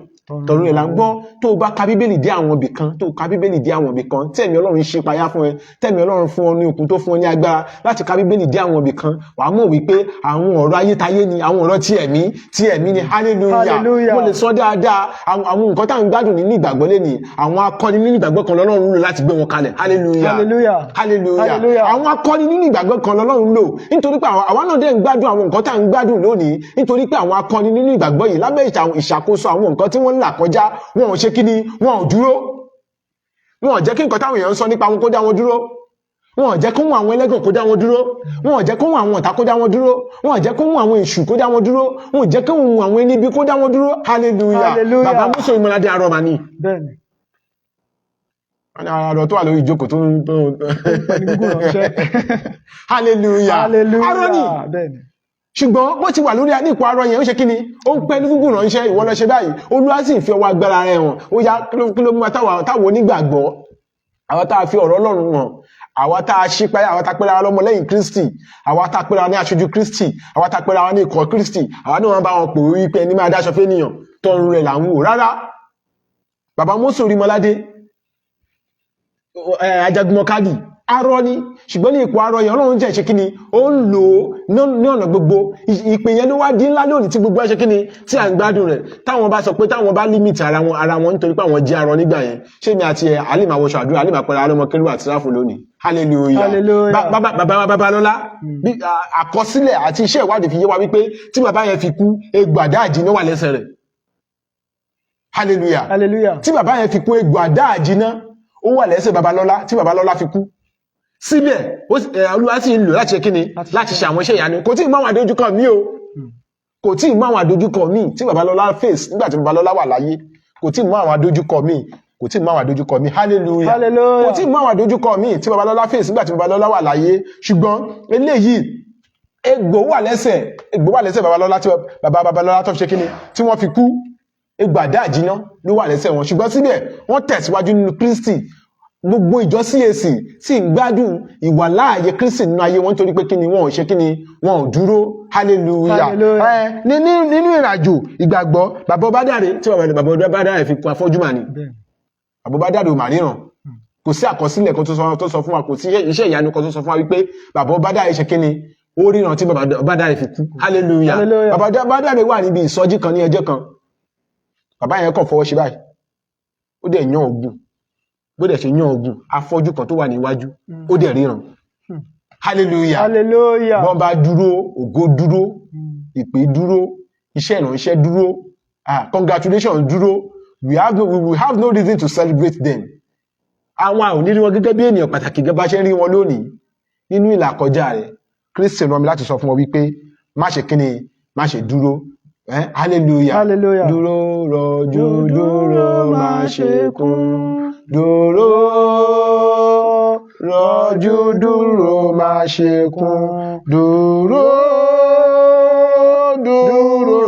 tọrùn rẹ̀ là ń gbọ́. Tó o bá ka Bíbélì dé àwọn ibì kan, tó o ka Bíbélì dé àwọn ibì kan tí ẹ̀mí Ọlọ́run ṣe payá fún ẹ, tẹ̀mí Ọlọ́run fún ọ ní okun, tó fún ọ ní agbára láti ka Bíbélì dé àwọn ibì kan, wàá mọ̀ wípé àwọn ọ̀rọ̀ ayétayé ni, àwọn ọ̀rọ̀ tí ẹ̀mí tí ẹ̀mí ni. Hallelujah. Hallelujah. Mo lè sọ dáadáa, àwọn nǹkan tá à ń gbádùn nínú ìgbàgbọ́ lẹ́nìí, àwọn akọni nínú ìgbàgbọ́ kan lọ́lọ́run lò láti gbé wọn kalẹ̀. Hallelujah. Hallelujah. Hallelujah. Hallelujah. Àwọn akọni nínú ìgbàgbọ́ kan lọ́lọ́run lò, nítorí pé àwa náà dẹ̀ ń gbádùn àwọn nǹkan tá à ń gbádùn lónìí nítorí pé àwọn akọni nínú ìgbàgbọ́ yìí, lábẹ́ ìṣàkóso àwọn nǹkan tí wọ́n ń là kọjá, wọn ò ṣe kíni, wọn ò dúró. Wọn ò jẹ́ kí nǹkan táwọn èèyàn ń sọ nípa wọn kó dá wọn dúró. Wọn ò jẹ́ kó wọn àwọn ẹlẹ́gàn kó dá wọn dúró. Wọn ò jẹ́ kó wọn àwọn ọ̀tá kó dá wọn dúró. Wọn ò jẹ́ kó wọn àwọn èṣù kó dá wọn dúró. Wọn ò jẹ́ kó wọn àwọn ẹni ibi kó dá wọn dúró. Hallelujah. Hallelujah. Bàbá Mósè Orímọládé arọ mà ní. Bẹ́ẹ̀ni. Wọ́n ní arọ tó wà lórí ìjókòó tó ń tó ń Pẹ̀lú gígùn ránṣẹ́. Hallelujah. Hallelujah. Arọ ni. Bẹ́ẹ̀ni. Ṣùgbọ́n bó ti wà lórí ní ipò arọ yẹn, ó ṣe kí ni? Ó ń pẹ́ ní gúgùn ránṣẹ́. Ìwọ lọ ṣe báyìí, Olúwa sì fi ọwọ́ agbára rẹ̀ hàn. Ó yá, kí ló mú wa táwọn onígbàgbọ́, àwọn tá a fi ọ̀rọ̀ Ọlọ́run hàn, àwa tá a ṣí pé àwa tá a pera wa lọ́mọ lẹ́yìn Kristi, àwa tá a pera wa ní aṣojú Kristi, àwa tá a pera wa ní ikọ̀ Kristi, àwa náà wọn bá wọn pò wípé ẹni máa dáṣọ fẹ́nìyàn, tọrùn rẹ̀ là ń wò? Rárá. Bàbá Mósè Orímọládé Ajagunmọ̀kadì, arọ ni. Ṣùgbọ́n ní ipò arọ yẹn, Ọlọ́run jẹ́ ṣe kí ni? Ó ń lò ó ní ọ̀nà gbogbo. Ìpè yẹn ló wá dín ńlá lónìí tí gbogbo ẹ ṣe kí ni, tí à ń gbádùn rẹ̀. Táwọn bá sọ pé táwọn bá limit ara wọn nítorí pé àwọn jẹ́ arọ nígbà yẹn, ṣé mi àti ẹ àlè máa wọṣọ àdúrà, àlè máa pẹ̀lú alọ́mọ kérúbù àti séráfù lónìí? Hallelujah. Hallelujah. Bàbá wa Babalọ́lá, bí àkọsílẹ̀ àti iṣẹ́ ìwádìí fi yé wa wípé tí bàbá yẹn fi kú, egbò àdá àjìnà wà lẹ́sẹ̀ rẹ̀. Hallelujah. Hallelujah. Tí bàbá yẹn fi kú, egbò àdá àjìnà ó wà lẹ́sẹ̀ Babalọ́lá tí Babalọ́lá fi kú. Síbẹ̀ Olúwa sì ń lò láti ṣe kíni? Láti ṣe àwọn iṣẹ́ ìyanu. Kò tí ì mú àwọn àdójúkọ mi o, kò tí ì mú àwọn àdójúkọ mi tí Babalọ́lá face nígbà tí Babalọ́lá wà láyé. Kò tí ì mú àwọn àdójúkọ mi, kò tí ì mú àwọn àdójúkọ mi. Hallelujah. Hallelujah. Kò tí ì mú àwọn àdójúkọ mi tí Babalọ́lá face nígbà tí Babalọ́lá wà láyé. Ṣùgbọ́n eléyìí, egbò wà lẹ́sẹ̀, egbò wà lẹ́sẹ̀ Babalọ́lá tí bàbá Babalọ́lá tó fi ṣe kíni, tí wọ́n fi kú. Egbò àdá àjínà ló wà lẹ́sẹ̀ wọn, ṣùgbọ́n síbẹ̀ wọ́n tẹ̀síwájú nínú Kristi. Gbogbo ìjọ CAC sì ń gbádùn ìwàláàyè Kristi nínú ayé wọn, nítorí pé kíni? Wọn ò ṣe kíni? Wọn ò dúró. Hallelujah. Hallelujah. Ẹ nínú ìrìnàjò ìgbàgbọ́, bàbá Ọbádàrẹ, tí bàbá Ọbádàrẹ fi kú, afọ́jú mà ní. Bàbá Ọbádàrẹ ò mà ríran. Kò sí àkọsílẹ̀ kan tó sọ fún wa, kò sí iṣẹ́ ìyanu kan tó sọ fún wa wípé bàbá Ọbádàrẹ ṣe kíni, ó ríran tí bàbá Ọbádàrẹ fi kú. Hallelujah. Hallelujah. Bàbá Ọbádàrẹ wà níbi ìsọjí kan ní ọjọ́ kan. Bàbá yẹn kàn fọwọ́ ṣe báyìí, ó dẹ̀ yan ògùn. Bó dẹ̀ ṣe yan ògùn, afọ́jú kan tó wà níwájú, ó dẹ̀ ríran. Hallelujah. Hallelujah. Bọ́n bá dúró, ògo dúró, ìpè dúró, iṣẹ́ ìránṣẹ́ dúró, ah, congratulations dúró. We will have no reason to celebrate them. Àwọn àwọn ò ní rí wọn gẹ́gẹ́ bí ènìyàn pàtàkì gẹ́gẹ́ bá ṣe ń rí wọn lónìí. Nínú ìlàkọjá rẹ̀, Kristi rán mi láti sọ fún wọn wípé má ṣe kíni, má ṣe dúró. Hallelujah. Hallelujah. Dúró, rọ̀jú, dúró, má ṣe kún. Dúró, rọ̀jú, dúró, má ṣe kún. Dúró, dúró,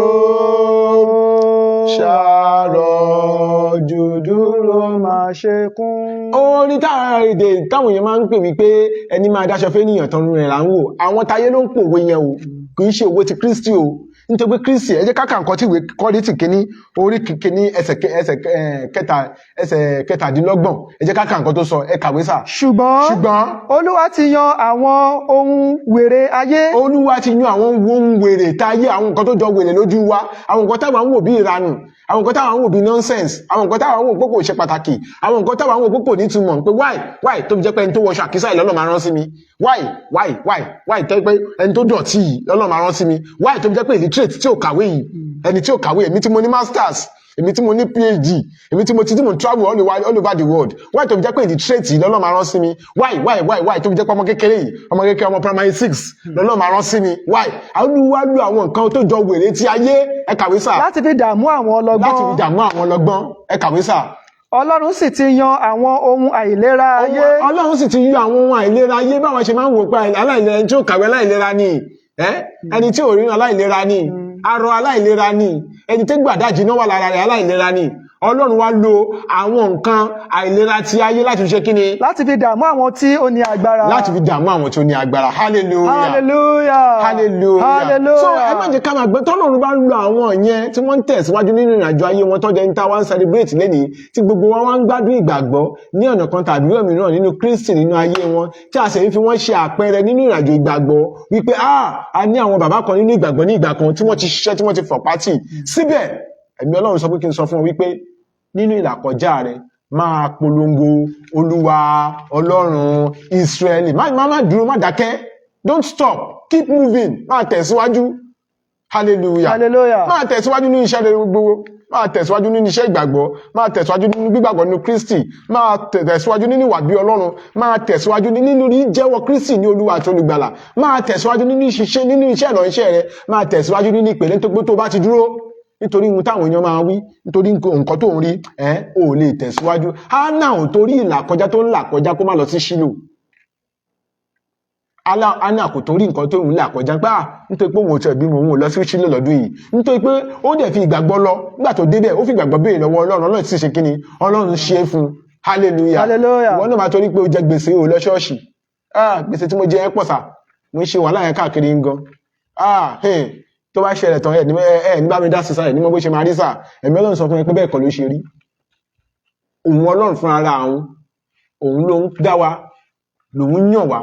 ṣàrọ̀jú, dúró, má ṣe kún. Orin táwọn èdè táwọn èèyàn máa ń pè wípé ẹni máa dáṣọ fẹ́nìyàn, tọrùn rẹ̀ là ń wò, àwọn táyé ló ń pòwe yẹn o, kì í ṣe òwe ti Kristi o. Nítorí pé Kristi, ẹ jẹ́ ká kà nǹkan tí ìwé Kọ́ríńtì kìíní orí kìíní ẹsẹ̀ kẹta, ẹsẹ̀ 27. Ẹ jẹ́ ká kà nǹkan tó sọ. Ẹ kàwé sà. Ṣùgbọ́n Ṣùgbọ́n Olúwa ti yan àwọn ohun wèrè ayé. Olúwa ti yan àwọn ohun wèrè táyé, àwọn nǹkan tó jọ wèrè lójú wa, àwọn nǹkan táwọn ń wò bí ìranù, àwọn nǹkan táwọn ń wò bí nonsense, àwọn nǹkan táwọn ń wò pé kò ṣe pàtàkì, àwọn nǹkan táwọn ń wò pé kò nítumọ̀, pé why, why tó fi jẹ́ pé ẹni tó wọṣọ àkísà yìí lọ́lọ́ máa rán sí mi? Why, why, why, why tó pé ẹni tó dọ̀tí yìí lọ́lọ́ máa rán sí mi? Why tó fi jẹ́ pé illiterate illiterate, tí ò kàwé yìí, ẹni tí ò kàwé, èmi tí mo ní masters, èmi tí mo ní PhD, èmi tí mo ti tí mo travel all over the world, why tó fi jẹ́ pé illiterate yìí lọ́lọ́ máa rán sí mi? Why, why, why, why tó fi jẹ́ pé ọmọ kékeré yìí, ọmọ kékeré, ọmọ primary six lọ́lọ́ máa rán sí mi? Why? Olúwa lu àwọn nǹkan tó jọ wèrè tí ayé. Ẹ kàwé sà. Láti fi dààmú àwọn ọlọ́gbọ́n. Láti fi dààmú àwọn ọlọ́gbọ́n. Ẹ kàwé sà. Ọlọ́run sì ti yan àwọn ohun àìlera ayé. Ọlọ́run sì ti yọ àwọn ohun àìlera ayé. Báwọn ṣe máa ń wò pé aláìlera, ẹni tí ó kàwé aláìlera ni, ẹ́, ẹni tí ò ríran aláìlera ni, arọ aláìlera ni, ẹni tí gbàdájì náà wà lára rẹ̀ aláìlera ni. Ọlọ́run wá lo àwọn nǹkan àìlera ti ayé láti fi ṣe kí ni? Láti fi dààmú àwọn tí ó ní agbára. Láti fi dààmú àwọn tí ó ní agbára. Hallelujah. Hallelujah. Hallelujah. Hallelujah. So ẹ má jẹ́ ká máa gbé tọ́lọ́run bá ń lo àwọn yẹn tí wọ́n ń tẹ̀síwájú nínú ìrìnàjò ayé wọn, tọ́jú ẹni tá wá ń celebrate lẹ́nìí, tí gbogbo wa wá ń gbádùn ìgbàgbọ́ ní ọ̀nà kan tàbí òmíràn nínú Kristi nínú ayé wọn, tí a sì ń fi wọ́n ṣe àpẹẹrẹ nínú ìrìnàjò ìgbàgbọ́ wípé a ní àwọn bàbá kan nínú ìgbàgbọ́ ní ìgbà kan tí wọ́n ti ṣiṣẹ́, tí wọ́n ti fọ̀pá tì síbẹ̀. Ẹ̀mí Ọlọ́run sọ pé kí n sọ fún ọ wípé nínú ìlàkọjá rẹ, máa polongo Olúwa Ọlọ́run Ísírẹ́lì. Má má má dúró, má dákẹ́. Don't stop, keep moving. Máa tẹ̀síwájú. Hallelujah. Hallelujah. Máa tẹ̀síwájú nínú iṣẹ́ rere gbogbo, máa tẹ̀síwájú nínú iṣẹ́ ìgbàgbọ́, máa tẹ̀síwájú nínú gbígbàgbọ́ nínú Kristi, máa tẹ̀síwájú nínú ìwà bí Ọlọ́run, máa tẹ̀síwájú nínú jíjẹ́wọ́ Kristi ní Olúwa àti Olùgbàlà, máa tẹ̀síwájú nínú ṣiṣẹ́, nínú iṣẹ́ ìránṣẹ́ rẹ, máa tẹ̀síwájú nínú ìpele tó pé tó bá ti dúró nítorí ohun táwọn èèyàn máa wí, nítorí nǹkan tó ń rí ẹ, ò lè tẹ̀síwájú. Hánà ò torí ìlàkọjá tó ń là kọjá kó má lọ sí Ṣílò. Hánà kò torí nǹkan tó ń là kọjá pé nítorí pé òun ò tẹ̀ bímọ, òun ò lọ sí Ṣílò lọ́dún yìí, nítorí pé ó dẹ̀ fi ìgbàgbọ́ lọ. Nígbà tó débẹ̀, ó fi ìgbàgbọ́ béèrè lọ́wọ́ Ọlọ́run. Ọlọ́run sì ṣe kí ni? Ọlọ́run ṣe é fún un. Hallelujah. Hallelujah. Ìwọ náà máa torí pé o jẹ gbèsè, o lọ ṣọ́ọ̀ṣì. Gbèsè tí mo jẹ ẹ́ pọ̀ sà, mo ń ṣe wàhálà yẹn káàkiri ń gan. Hey, tó bá ṣẹlẹ̀ tán, ẹ̀ ní ẹ̀ ní bá mi dá sí sá, ẹ̀ ní mo bó ṣe máa rí sà. Ẹ̀mí Ọlọ́run sọ fún mi pé bẹ́ẹ̀ kọ́ ló ṣe rí. Òun Ọlọ́run fúnra ara òun, òun ló ń dá wa, lòun yàn wá,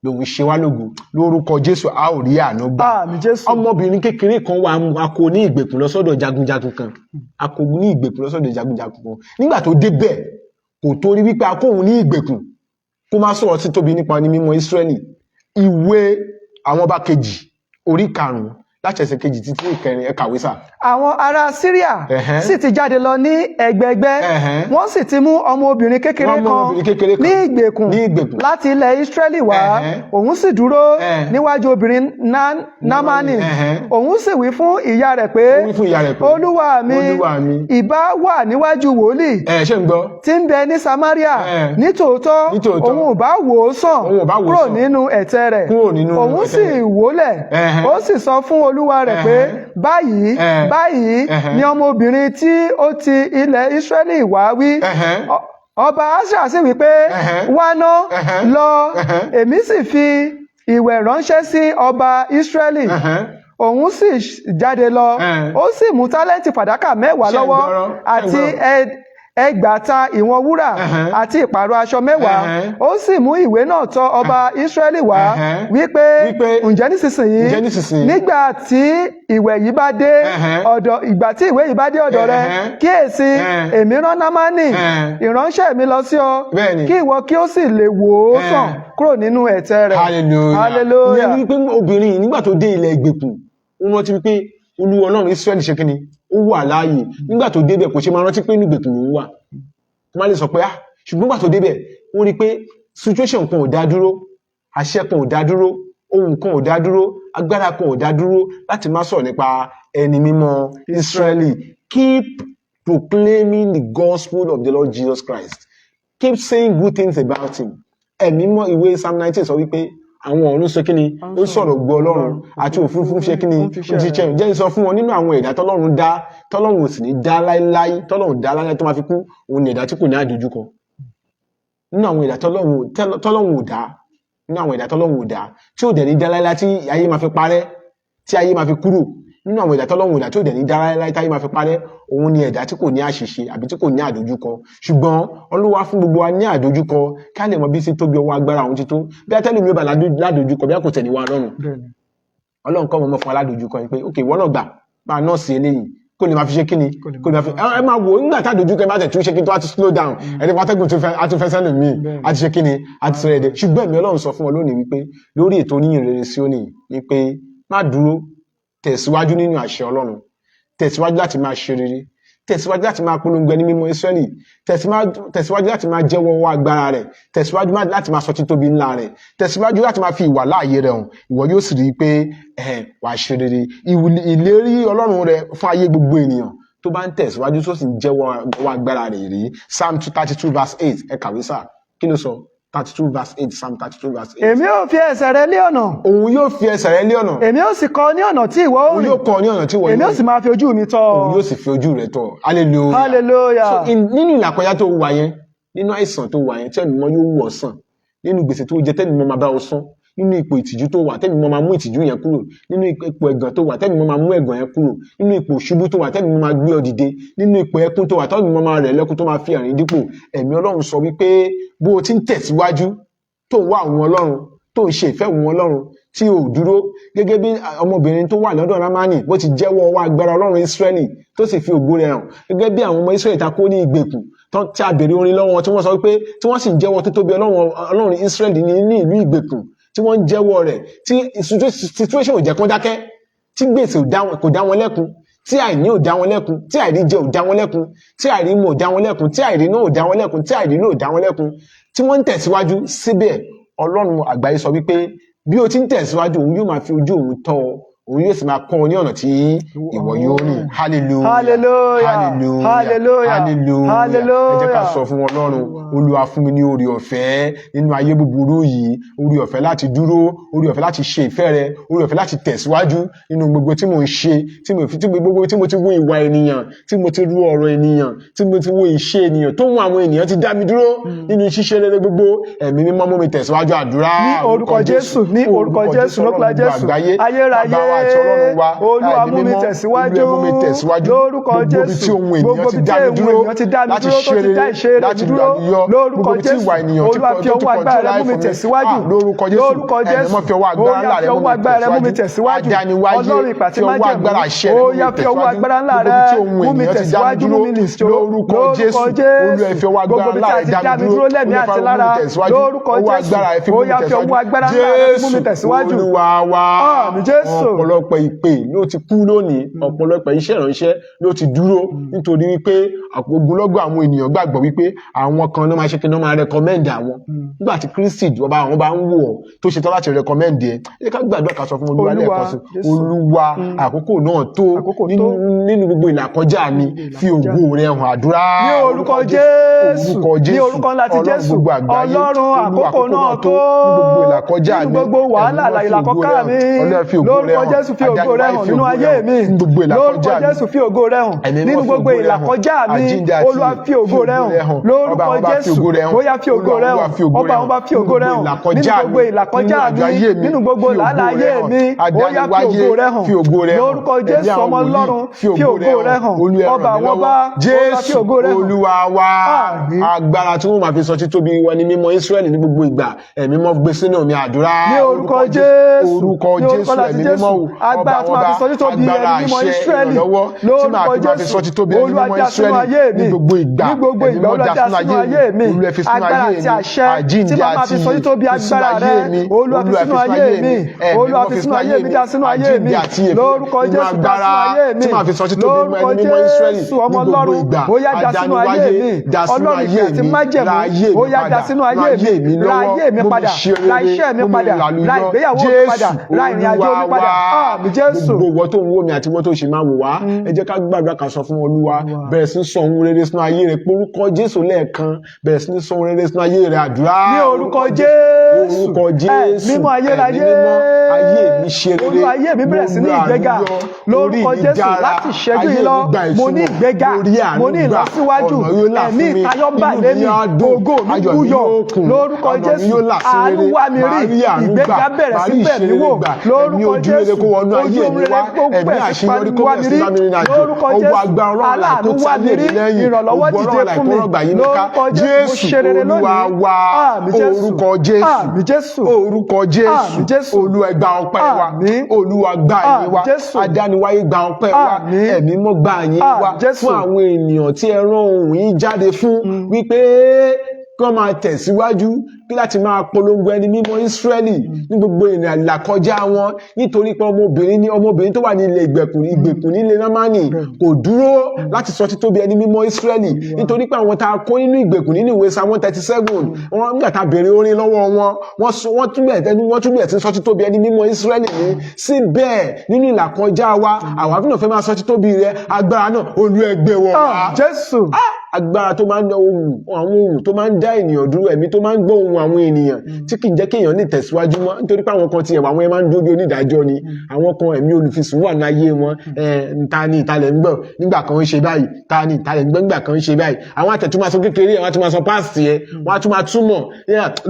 lòun ṣe wá lógo. Lórúkọ Jésù, a ò rí àánú gbà. Àmín, Jésù. Ọmọbìnrin kékeré kan wà, a kó ní ìgbèkùn lọ sọ́dọ̀ jagunjagun kan. A kó ní ìgbèkùn lọ sọ́dọ̀ jagunjagun kan. Nígbà tó débẹ̀, kò torí wípé a kó òun ní ìgbèkùn kó má sọ̀rọ̀ sí tóbi nípa ní mímọ́ Ísírẹ́lì. Ìwé Àwọn Ọba Kejì, orí 5, láti ẹsẹ̀ 2 títí 4. Ẹ kàwé sà. Àwọn ará Síríà sì ti jáde lọ ní ẹgbẹẹgbẹ́, wọ́n sì ti mú ọmọbìnrin kékeré Wọ́n mú kan ọmọbìnrin kékeré kan ní ìgbèkùn ní ìgbèkùn láti ilẹ̀ Ísírẹ́lì wá. Òun sì dúró níwájú obìnrin Námánì. Òun sì wí fún ìyá rẹ̀ pé, Ó wí fún ìyá rẹ̀ pé, Olúwa mi, Olúwa mi, ìbá wà níwájú wòlíì Ẹ ṣe ń gbọ́? tí ń bẹ ní Samaria! Nítòótọ́, Nítòótọ́, òun ò bá wò ó sàn òun ò bá wò ó kúrò sàn nínú ẹ̀tẹ̀ rẹ̀. kúrò nínú Òun ẹ̀tẹ̀ sì rẹ̀. wólẹ̀, ó sì sọ fún olúwa rẹ̀ pé, báyìí báyìí ni ọmọbìnrin tí ó ti ilẹ̀ Ísírẹ́lì wá wí. Ọba Asa sì wí pé, wá ná, lọ, èmi sì fi ìwẹ̀ ránṣẹ́ sí ọba Ísírẹ́lì. Òun sì jáde lọ, ó sì mú tálẹ́ǹtì fàdákà 10 Ṣé ń lọ́wọ́ gbọ́rọ̀? Ṣé ń àti gbọ́rọ̀? 6,000 ìwọ̀n wúrà àti ìpààrọ̀ aṣọ 10. Ó sì mú ìwé náà tọ̀ ọba Ísírẹ́lì wá, wípé, Wípé, ǹjẹ́ nísinsìnyí, ǹjẹ́ nísinsìnyí, nígbà tí ìwé yìí bá dé ọ̀dọ̀, ìgbà tí ìwé yìí bá dé ọ̀dọ̀ rẹ, kíyèsí, èmi rán Námánì ìránṣẹ́ mi lọ sí ọ, kí ìwọ kí ó sì lè wò ó sàn kúrò nínú ẹ̀tẹ̀ rẹ̀. Hallelujah. Hallelujah. Ìyẹn ni wípé obìnrin yìí, nígbà tó dé ilẹ̀ ìgbèkùn, ó rántí wípé Olúwa Ọlọ́run Ísírẹ́lì ṣe kíni? Ó wà láàyè. Nígbà tó débẹ̀, kò ṣe máa rántí pé inú ìgbèkùn lòún wà, kó má lè sọ pé ṣùgbọ́n nígbà tó débẹ̀, ó rí pé situation kan ò dá dúró, àṣẹ kan ò dá dúró, ohun kan ò dá dúró, agbára kan ò dá dúró láti má sọ̀rọ̀ nípa ẹni mímọ́ Ísírẹ́lì. Keep proclaiming the gospel of the Lord Jesus Christ. Keep saying good things about him. Ẹ̀mí mọ́, ìwé Psalm 19 sọ wípé àwọn ọ̀run sọ kíni? Ó sọ̀rọ̀ gbọ́ Ọlọ́run, àti òfurufú ṣe kíni? Ó ń fi Ó ti ṣe. Jẹ́ n sọ fún wọn, nínú àwọn ẹ̀dá tọ́lọ́run dá, tọ́lọ́run ò sì ní dá láéláé, tọ́lọ́run dá láéláé tó máa fi kú, òun ní ẹ̀dá tí kò ní àdójúkọ. Nínú àwọn ẹ̀dá tọ́lọ́run ò dá, nínú àwọn ẹ̀dá tọ́lọ́run ò dá tí ò dẹ̀ ní dá láéláé tí ayé máa fi parẹ́, tí ayé máa fi kúrò, nínú àwọn ẹ̀dá tọ́lọ́run ò dá tí ò dẹ̀ ní dá láéláé tí ayé máa fi parẹ́, òun ni ẹ̀dá tí kò ní àṣìṣe àbí tí kò ní àdójúkọ. Ṣùgbọ́n Olúwa fún gbogbo wa ní àdójúkọ ká lè mọ bí sí tóbi ọwọ́ agbára òun ti tó. Bí atẹ́lẹ̀ mi ò bá ládojúkọ, bí a kò tẹ̀lé wa lọ́rùn, Ọlọ́run kọ́ mọ́ fún wa ládojúkọ yìí pé ok, ìwọ náà gbà máa nọ́ọ̀sì eléyìí, kó lè máa fi ṣe kíni, kó lè máa fi ẹ máa wò ó. Nígbà tá àdójúkọ ẹ bá tẹ̀ tún ṣe kí tó wá ti slow down, ẹni pátẹ́gùn tún fẹ́ á tún fẹ́ sẹ́nu míì, á ti ṣe kíni, á ti sọ èdè. Ṣùgbọ́n ẹ̀mí Ọlọ́run sọ fún ọ lónìí wípé lórí ètò Oníyìn Rere sí òní ni pé má dúró. Tẹ̀síwájú nínú àṣẹ Ọlọ́run, tẹ̀síwájú láti máa ṣe rere, tẹ̀síwájú láti máa polongo ẹni mímọ́ Ísírẹ́lì, tẹ̀síwájú láti máa jẹ́wọ́ ọwọ́ agbára rẹ̀, tẹ̀síwájú láti máa sọ títóbi ńlá rẹ̀, tẹ̀síwájú láti máa fi ìwà láàyè rẹ̀ hàn. Ìwọ yóò sì rí i pé wàá ṣe rere. Ìlérí Ọlọ́run rẹ̀ fún ayé gbogbo ènìyàn tó bá ń tẹ̀síwájú, tó sì ń jẹ́wọ́ ọwọ́ agbára rẹ̀ rí. Psalm 32 verse 8. Ẹ kàwé sà, kí ló sọ? 32 verse 8, Psalm 32 verse 8. Èmi ò fi ẹsẹ̀ rẹ lé ọ̀nà. Òun yóò fi ẹsẹ̀ rẹ lé ọ̀nà. Èmi ó sì kọ́ ní ọ̀nà tí ìwọ ó Òun rìn. yóò kọ́ ọ ní ọ̀nà tí ìwọ Èmi yóò ó sì máa fi ojú mi tọ́ ọ. Òun yóò sì fi ojú rẹ̀ tọ́. Hallelujah. Hallelujah. So nínú ìlàkọjá tó wà yẹn, nínú àìsàn tó wà yẹn, tẹ́mi mọ́ yóò wù ọ́ sàn, nínú gbèsè tó jẹ, tẹ́mi mọ́ máa bá ọ san, nínú ipò ìtìjú tó wà, tẹ́mi mọ́ máa mú ìtìjú yẹn kúrò, nínú ipò ẹ̀gàn tó wà, tẹ́mi mọ́ máa mú ẹ̀gàn yẹn kúrò, nínú ipò ìṣubú tó wà, tẹ́mi mọ́ máa gbé ọ dìde, nínú ipò ẹkún tó wà, tẹ́mi mọ́ máa rẹ̀ lẹ́kún, tó máa fi ẹ̀rín dípò. Ẹ̀mí Ọlọ́run sọ wípé bó o ti ń tẹ̀síwájú, tó ń wá àwọn Ọlọ́run, tó ń ṣe ìfẹ́ òun Ọlọ́run, tí ò dúró, gẹ́gẹ́ bí ọmọbìnrin tó wà lọ́dọ̀ Námánì bó ti jẹ́wọ́ ọwọ́ agbára Ọlọ́run Ísírẹ́lì, tó sì fi ògo rẹ̀ hàn, gẹ́gẹ́ bí àwọn ọmọ Ísírẹ́lì ta kó ní ìgbèkùn tán, tí a béèrè orin lọ́wọ́ wọn, tí wọ́n sọ pé, tí wọ́n sì ń jẹ́wọ́ títóbi Ọlọ́run Ísírẹ́lì ní ìlú ìgbèkùn, tí wọ́n ń jẹ́wọ́ rẹ̀, tí situation ò jẹ́ kó dákẹ́, tí gbèsè kò dá wọn lẹ́kun, tí àìní ò dá wọn lẹ́kun, tí àìrí jẹ ò dá wọn lẹ́kun, tí àìrí mu ò dá wọn lẹ́kun, tí àìrí náà ò dá wọn lẹ́kun, tí àìrí náà ò dá wọn lẹ́kun, tí wọ́n ń tẹ̀síwájú síbẹ̀, Ọlọ́run àgbáyé sọ wípé bí o ti ń tẹ̀síwájú, òun yóò máa fi ojú òun tọ́ ọ, òun yóò sì máa kọ́ ọ ní ọ̀nà tí ìwọ yóò rìn. Hallelujah. Hallelujah. Hallelujah. Hallelujah. Hallelujah. Ẹ jẹ́ ká Hallelujah. sọ fún Ọlọ́run: Olúwa, fún mi ní oore ọ̀fẹ́ nínú ayé búburú yìí, oore ọ̀fẹ́ láti dúró, oore ọ̀fẹ́ láti ṣe ìfẹ́ rẹ, oore ọ̀fẹ́ láti tẹ̀síwájú nínú gbogbo tí mò ń ṣe, tí mo fi tí gbogbo tí mo ti wo ìwà ènìyàn, tí mo ti ru ọ̀rọ̀ ènìyàn, tí mo ti wo ìṣe ènìyàn, tó mú àwọn ènìyàn ti dá mi dúró nínú ṣíṣe rere gbogbo. Ẹ̀mí Mímọ́, mú mi tẹ̀síwájú. Àdúrà. Ní orúkọ Jésù, ní orúkọ Jésù, lórúkọ Jésù. Ayérayé, Bàbá wa àti Ọlọ́run wa, Olúwa, Ẹ̀mí mú mi Mímọ́, tẹ̀síwájú. Olúwa, mú mi tẹ̀síwájú. Lórúkọ Gbogbo ibi Jésù. tí ohun ènìyàn Gbogbo ti ibi dá tí mi ohun dúró ènìyàn ti dá mi láti dúró, tó ṣe ti dá rere, ìṣe rere láti mi dúró. làlùyọ, Lórúkọ gbogbo ibi tí Jésù, ìwà ènìyàn ti Olúwa, kọ fi tó ti ọwọ́ control agbára rẹ mú life mi mi. tẹ̀síwájú. Ah, lórúkọ Jésù, Lórúkọ Ẹ̀mí Jésù, Mímọ́, fi ọwọ́ agbára ó yá, ńlá rẹ fi mú ọwọ́ mi agbára rẹ mú mi tẹ̀síwájú. tẹ̀síwájú. Adániwáyé, Ọlọ́run ìpè àti fi ọwọ́ májẹ̀mú, agbára àṣẹ rẹ ó mú mi yá, fi ọwọ́ tẹ̀síwájú. agbára ńlá Gbogbo rẹ ibi tí ohun mú mi ènìyàn ti dá mi tẹ̀síwájú, mú dúró, mi nìṣó. lórúkọ Lórúkọ Jésù, Olúwa, fi ọwọ́ Jésù, gbogbo agbára ibi ńlá tí a rẹ ti dá dá mi mi dúró, dúró lẹ́mìí Olúwa, àti fi ọwọ́ lára. mú mi tẹ̀síwájú. Lórúkọ Ọwọ́ Jésù, agbára rẹ fi ó mú mi yá, fi ọwọ́ tẹ̀síwájú. agbára ńlá rẹ fi mú mi Jésù tẹ̀síwájú. Olúwa wa. Àmín, Jésù. Ọ̀pọ̀lọpọ̀ ìpè ló ti kú lónìí, ọ̀pọ̀lọpọ̀ iṣẹ́ ìránṣẹ́ ló ti dúró, nítorí wípé ogunlọ́gọ̀ àwọn ènìyàn gbàgbọ́ wípé àwọn kan náà máa ṣe kí náà máa recommend àwọn. Nígbà tí Kristi ọba àwọn bá ń wò ọ́, tó ṣetán láti recommend ẹ, ẹ ká gbàdúrà, ká sọ fún Olúwa Olúwa, lẹ́ẹ̀kan sí. Jésù. Olúwa, àkókò náà tó. Àkókò nínú tó. Nínú gbogbo ìlàkọjá mi, fi ògo rẹ hàn. Àdúrà. Ní orúkọ Jésù, Orúkọ ní Jésù, orúkọ ńlá ti Ọlọ́run Jésù, gbogbo àgbáyé, Ọlọ́run, Olúwa, àkókò náà tó. Ní gbogbo ìlàkọjá Nínú mi, gbogbo wàhálà Ẹ̀mí Mímọ́, fi ìlàkọjá ògo rẹ mi, hàn. Ọlọ́run, fi ògo rẹ lórúkọ hàn. Jésù, fi ògo rẹ Adániwáyé, hàn fi nínú ògo rẹ ayé hàn. mi. Ní gbogbo Lórúkọ ìlàkọjá mi, Jésù, fi ògo rẹ hàn. Ẹ̀mí Nínú Mímọ́, fi gbogbo ògo rẹ hàn. ìlàkọjá mi, Àjíǹde àti Olúwa, ìyè, fi ògo rẹ hàn. Ọba Lórúkọ àwọn ọba, fi Jésù, ògo rẹ hàn. ó yá, fi ògo Olúwa, rẹ Olúwa, hàn. fi ògo Ọba rẹ àwọn ọba, hàn. fi ògo rẹ Nínú hàn. gbogbo ìlàkọjá Nínú gbogbo mi, ìlàkọjá nínú àjọ mi, ayé mi, nínú gbogbo fi ògo làálàá rẹ ayé hàn. mi, ó yá, fi ògo rẹ hàn. Fi ògo rẹ hàn. Lórúkọ Ẹ̀mí Jésù, àwọn ọmọ wòlíì, Ọlọ́run, fi ògo rẹ hàn. Olúwa, ràn Ọba mí àwọn lọ́wọ́. ọba, Olúwa, fi Jésù ògo rẹ hàn. Olúwa wa. Àmín. Agbára tí wọ́n máa fi sọ títóbi wọn ní mímọ́ Ísírẹ́lì ní gbogbo ìgbà, Ẹ̀mí Mímọ́, gbé sínú mi. Àdúrà. Ní orúkọ Jésù, Orúkọ ní orúkọ Jésù, láti Ẹ̀mí Jésù, Mímọ́ o, ọba agbára tí àwọn máa fi ọba, sọ títóbi agbára ẹni mímọ́ àṣẹ Ísírẹ́lì. ìrànlọ́wọ́ tí màá Lórúkọ fi máa fi Jésù, sọ títóbi ẹni Olúwa, mímọ́ dá sínú Ísírẹ́lì ayé ní mi. gbogbo ìgbà, Ní gbogbo Ẹ̀mí ìgbà, Mímọ́, Olúwa, dá dá sínú sínú ayé ayé mi. mi. Olúwa, fi sínú Agbára ayé àti mi. àṣẹ tí Àjíǹde màá máa fi àti sọ títóbi ìyè, fi sínú agbára ayé rẹ, mi. Olúwa, fi Olúwa, sínú ayé mi. Ẹ̀mí Olúwa, Mímọ́, fi sínú ayé mi, dá sínú ayé mi. Àjíǹde àti ìyè, Lórúkọ nínú Jésù, dá agbára sínú ayé mi. tí màá fi sọ títóbi Lórúkọ ẹni mímọ́ Ísírẹ́lì Jésù, ní ọmọ gbogbo Ọlọ́run, ìgbà. ó yá, dá sínú ayé Adániwáyé, mi. dá sínú Ọlọ́run ayé ìfẹ́ àti mi, májẹ̀mú, ra ayé ó mi yá, dá padà, sínú ra ayé ayé mi, mi ra lọ́wọ́, ayé mi mú mi padà, ṣe ra rere, iṣẹ́ mi mú mi padà, làlùyọ. ra ìgbéyàwó mi padà, Jésù ra ìrìn àjò Olúwa mi padà. wa. Àmín, Jésù. Gbogbo ìwọ tó ń wò mí àti ìwọ tó ṣe máa wò wá, ẹ jẹ́ ká gbàdúrà, ká sọ fún Olúwa. Bẹ̀rẹ̀ sí ní sọ ohun rere sínú ayé rẹ, porúkọ Jésù lẹ́ẹ̀kan. Bẹ̀rẹ̀ sí ní sọ ohun rere sínú ayé rẹ. Àdúrà. Ní orúkọ Jésù, Orúkọ Jésù, mímọ́ ayérayé, Ẹ̀mí Mímọ́, ayé mi ṣe rere. Olúwa, ayé mi bẹ̀rẹ̀ sí ní Mo lu ìgbéga. àlùyọ, Lórúkọ orí mi Jésù, dára, láti ìṣẹ́jú ayé yìí lọ, mi gba mo ní ìtumọ̀, ìgbéga, mo rí àánú mo ní gbà, ìlọsíwájú, ọ̀nà yóò là ẹ̀mí fún mi, ìtayọ̀ bà inú lé mi mi, á dùn, ògo mi ayọ̀ mi búyọ. yóò kún, Lórúkọ ọ̀nà mi Jésù, yóò là sí àánú rere, wá mi màá rí, rí àánú ìgbéga gbà, bẹ̀rẹ̀ màá sí rí bẹ̀ mí ìṣerere wò. gbà, ẹ̀mí Lórúkọ ojú rere Jésù, kó wọnú ojú ayé mi rere wá, kó ẹ̀mí bẹ̀rẹ̀ sí àṣeyọrí kó wá mi bẹ̀rẹ̀ sí rí. bá mi rìnrìn àjò, Lórúkọ ọwọ́ Jésù, agbára Ọlọ́run alààyè aláàánú kó wá mi tayé mi rí, lẹ́yìn, ìrànlọ́wọ́ ògo dìde Ọlọ́run alààyè fún kó mi. rọ̀gbà yí mi ká. Lórúkọ Jésù, mo Jésù ṣe rere Olúwa lónìí. wa. Àmín, Jésù. Orúkọ Jésù. Àmín, Jésù. Orúkọ Jésù. Àmín, Jésù. Olúwa, gba ọpẹ́ wa. Àmín. Olúwa, gba ìyìn wa. Àmín, Jésù. Adániwáyé, gba ọpẹ́ wa. Àmín. Ẹ̀mí Mọ́, gba ìyìn wa Àmín, Jésù. fún àwọn ènìyàn tí ẹ rán ohùn yín jáde fún wípé kí wọ́n máa tẹ̀síwájú kí láti máa polongo ẹni mímọ́ Ísírẹ́lì ní gbogbo ìrìn àlàkọjá wọn, nítorí pé ọmọbìnrin ní ọmọbìnrin tó wà ní ilẹ̀ ìgbèkùn nílé Námánì kò dúró láti sọ títóbi ẹni mímọ́ Ísírẹ́lì, nítorí pé àwọn tá a kó nínú ìgbèkùn nínú ìwé Psalm 137, wọn nígbà tá a béèrè orin lọ́wọ́ wọn, wọ́n túbẹ̀ tí ń sọ títóbi ẹni mímọ́ Ísírẹ́lì ní. Síbẹ̀ nínú ìlàkọjá wa, àwa náà fẹ́ máa sọ títóbi rẹ. Agbára náà, Olú ẹgbẹ́ wọn wá. Jésù. Agbára tó máa ń ohun, àwọn ohun tó máa ń dá ènìyàn dúró, ẹ̀mí tó máa ń gbọ́ ohun àwọn ènìyàn tí kì í jẹ́ kéèyàn lè tẹ̀síwájú mọ́, nítorí pé àwọn kan ti ẹ̀wà, àwọn ẹ̀ máa ń dúró bí onídàájọ́ ni. Àwọn kan, ẹ̀mí olùfisùn wà láyé wọn. Ta ni ìtalẹ̀ ń gbọ́ nígbà kan ń ṣe báyìí? Ta ni ìtalẹ̀ ń gbọ́ nígbà kan ń ṣe báyìí? Àwọn àtẹ̀tún máa sọ kékeré, àwọn àtúmọ̀ sọ past ẹ̀, wọ́n á tún máa túmọ̀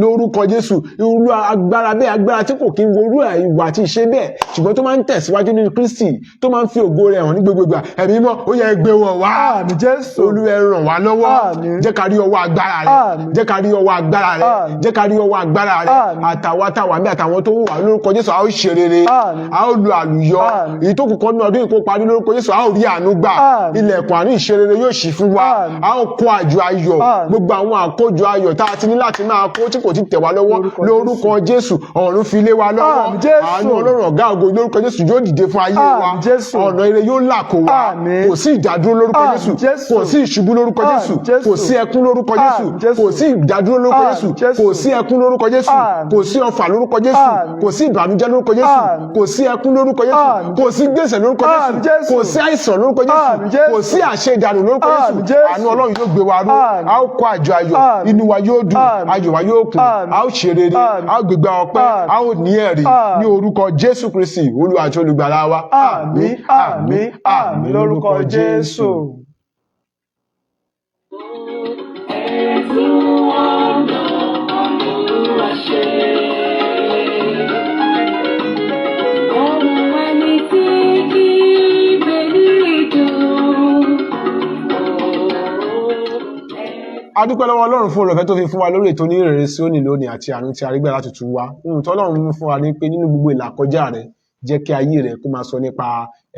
lórúkọ Jésù. Irú agbára bẹ́ẹ̀, agbára tí kò kí ń worú ìwà àti ìṣe bẹ́ẹ̀, ṣùgbọ́n tó máa ń tẹ̀síwájú nínú Kristi, tó máa ń fi ògo rẹ̀ hàn ní gbogbo ìgbà, ẹ̀mí mọ́, ó yẹ gbé wọn wá. Àmín Jésù. Olúwa, ẹ ràn wá lọ́wọ́. Àmín. Jẹ́ ká rí ọwọ́ agbára rẹ. Àmín. Jẹ́ ká rí ọwọ́ agbára rẹ. Àmín. Jẹ́ ká rí ọwọ́ agbára rẹ. Àmín. Àtàwọn àtàwọn àmì àtàwọn tó ń wà, lórúkọ Jésù, a ó ṣe rere. Àmín. A ó lu àlùyọ. Àmín. Èyí tó kù kọ́ ní ọdún yìí kó parí, lórúkọ Jésù, a ó rí àánú gbà. Àmín. Ilẹ̀kùn àánú ìṣerere yóò ṣí fún wa. Àmín. A ó kó àjọ ayọ̀. Àmín. Gbogbo àwọn àkójọ ayọ̀ tá a ti ní láti máa kó tí kò ti tẹ̀ wá lọ́wọ́, Lórúkọ lórúkọ Jésù, ọ̀run fi lé wa lọ́wọ́. Àmín Jésù. Àánú Ọlọ́run ọ̀gá ògo, lórúkọ Jésù, yóò dìde fún ayé wa. Àmín Jésù. Ọ̀nà ire yóò là kó wa. Àmín. Kò sí ìdádúró lórúkọ Àmín Jésù. Jésù. Kò sí ìṣubú lórúkọ Àmín Jésù. Jésù. Kò sí ẹkún lórúkọ Jésù. Àmín Jésù. Kò sí ìdádúró lórúkọ Àmín Jésù. Jésù. Kò sí ẹkún lórúkọ Jésù. Àmín. Kò sí ọfà lórúkọ Jésù. Àmín. Kò sí ìbànújẹ́ lórúkọ Jésù. Àmín. Kò sí ẹkún lórúkọ Jésù. Àmín. Kò sí gbèsè lórúkọ Àmín Jésù. Jésù. Kò sí àìsàn lórúkọ Jésù. Àmín Jésù. Kò sí àṣedànù lórúkọ Àmín Jésù. Jésù. Àánú Ọlọ́run yóò gbé wa ró. Àmín. A ó kó àjọ ayọ̀. Àmín. Inú wa yóò dùn. Àmín. Ayọ̀ wa yóò kún. Àmín. A ó ṣe rere. Àmín. A ó gbégbá ọpẹ́. Àmín. A ó ní ẹ̀rí Àmín. ní orúkọ Jésù Kristi, Olúwa àti olùgbàlà wa. Àmín, àmín, àmín lórúkọ Jésù. Ẹ̀sùn ọ̀nà Olúwa ṣe. Ohun ẹni tí kì í gbé ní ìdùn. A dúpẹ́ lọ́wọ́ Ọlọ́run fún oore-ọ̀fẹ́ tó fi fún wa lórí ètò Oníhìnrere Síónì lónìí àti àánú tí a rí gbà láti tún wá. Ohun tí Ọlọ́run mú fún wa ní pé nínú gbogbo ìlàkọjá rẹ, jẹ́ kí ayé rẹ kó máa sọ nípa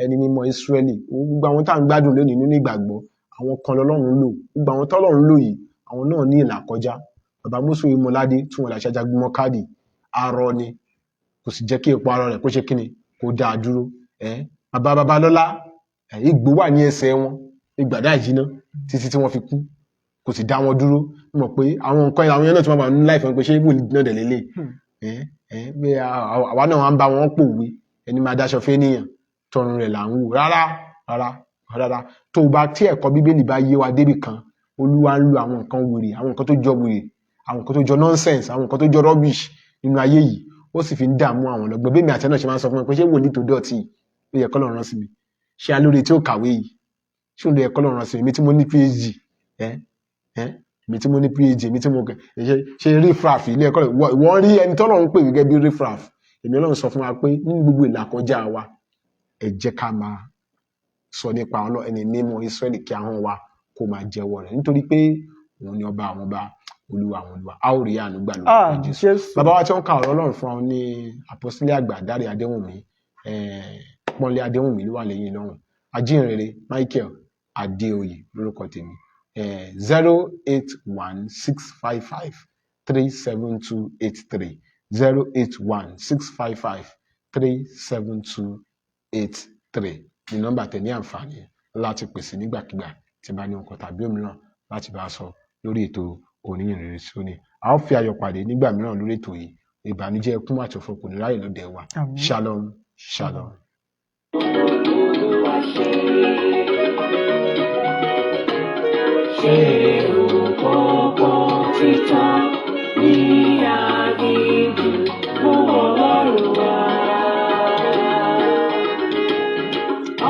ẹni mímọ́ Ísírẹ́lì. Gbogbo àwọn tá à ń gbádùn lónìí nínú ìgbàgbọ́, àwọn kan lọ́lọ́run lò. Gbogbo àwọn tọ́lọ́run lò yìí, àwọn náà ní ìlàkọjá. Bàbá Mósè Orímọládé tí wọn làṣẹ ajagunmọ́ káàdì, arọ ni, kò sì jẹ́ kí ipò arọ rẹ̀ kó ṣe kíni, kó dáa dúró. Bàbá Babalọ́lá, igbó wà ní ẹsẹ̀ wọn ìgbàdá ìjìnà títí tí wọ́n fi kú, kò sì dá wọn dúró. Mọ̀ pé àwọn nǹkan àwọn yẹn náà tí wọ́n máa ń láìfẹ́ pé ṣé wòlíì náà dẹ̀ lélẹ̀ pé àwa náà wà ń bá wọn pòwe, ẹni máa dáṣọ fẹ́ níyàn tọrùn rẹ̀ là ń wò. Rárá, rárá, rárá. Tó o bá tí ẹ̀kọ́ Bíbélì bá yé wa débì kan, Olúwa ń lo àwọn nǹkan wèrè, àwọn nǹkan tó jọ wèrè, àwọn nǹkan tó jọ nonsense, àwọn nǹkan tó jọ rubbish nínú ayé yìí, ó sì fi ń dààmú àwọn ọlọ́gbọ́n. Bí èmi àti ẹ̀ náà ṣe máa ń sọ fún mi pé ṣé wòlíì tó dọ̀tí ló yẹ k'Ọlọ́run rán sí mi? Ṣé alóore tí ó kàwé yìí, ṣé òun ló yẹ k'Ọlọ́run rán sí mi? Èmi tí mo ní PhD, ẹ ẹ èmi tí mo ní PhD, èmi tí mo kẹ ṣe riffraff ilé ẹ̀kọ́, ìwọ rí ẹni tọ́lọ́run pè gẹ́gẹ́ bí riffraff. Èmi Ọlọ́run sọ fún wa pé nínú gbogbo ìlàkọjá wa, ẹ jẹ́ ká máa sọ nípa ẹni mímọ́ Ísírẹ́lì, kí ahọ́n wa kó máa jẹ́wọ́ rẹ̀, nítorí pé òun ni ọba àwọn ọba, Olúwa àwọn olúwa. A ó rí àánú gbà lórúkọ Àmín Jésù. Jésù. Bàbá wa tí wọ́n ka ọ̀rọ̀ Ọlọ́run fún wa ní àpọ́sítélì àgbà Dáre Adéwùnmí, Pọ́nlé Adéwùnmí ló wà lẹ́yìn lọ́hùn. Ajínrere Michael Adéoyè lórúkọ tèmi. 08165537283, 08165537283 ní nọ́mbà tẹ̀ ní àǹfààní láti pèsè nígbàkigbà tí bá ní nǹkan tàbí òmíràn láti bá a sọ lórí ètò Oníhìnrere Síónì. A ó fi ayọ̀ pàdé nígbà mìíràn lórí ètò yìí. Ìbànújẹ́, ẹkún àti ọ̀fọ̀ kò ní ráyè lọ́dẹ̀ wa. Àmín. Shalom, shalom. Olúwa ṣe. Ṣé òpópó títọ́ ní aginjù fún Ọlọ́run wa?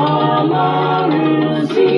Ọlọ́run sí.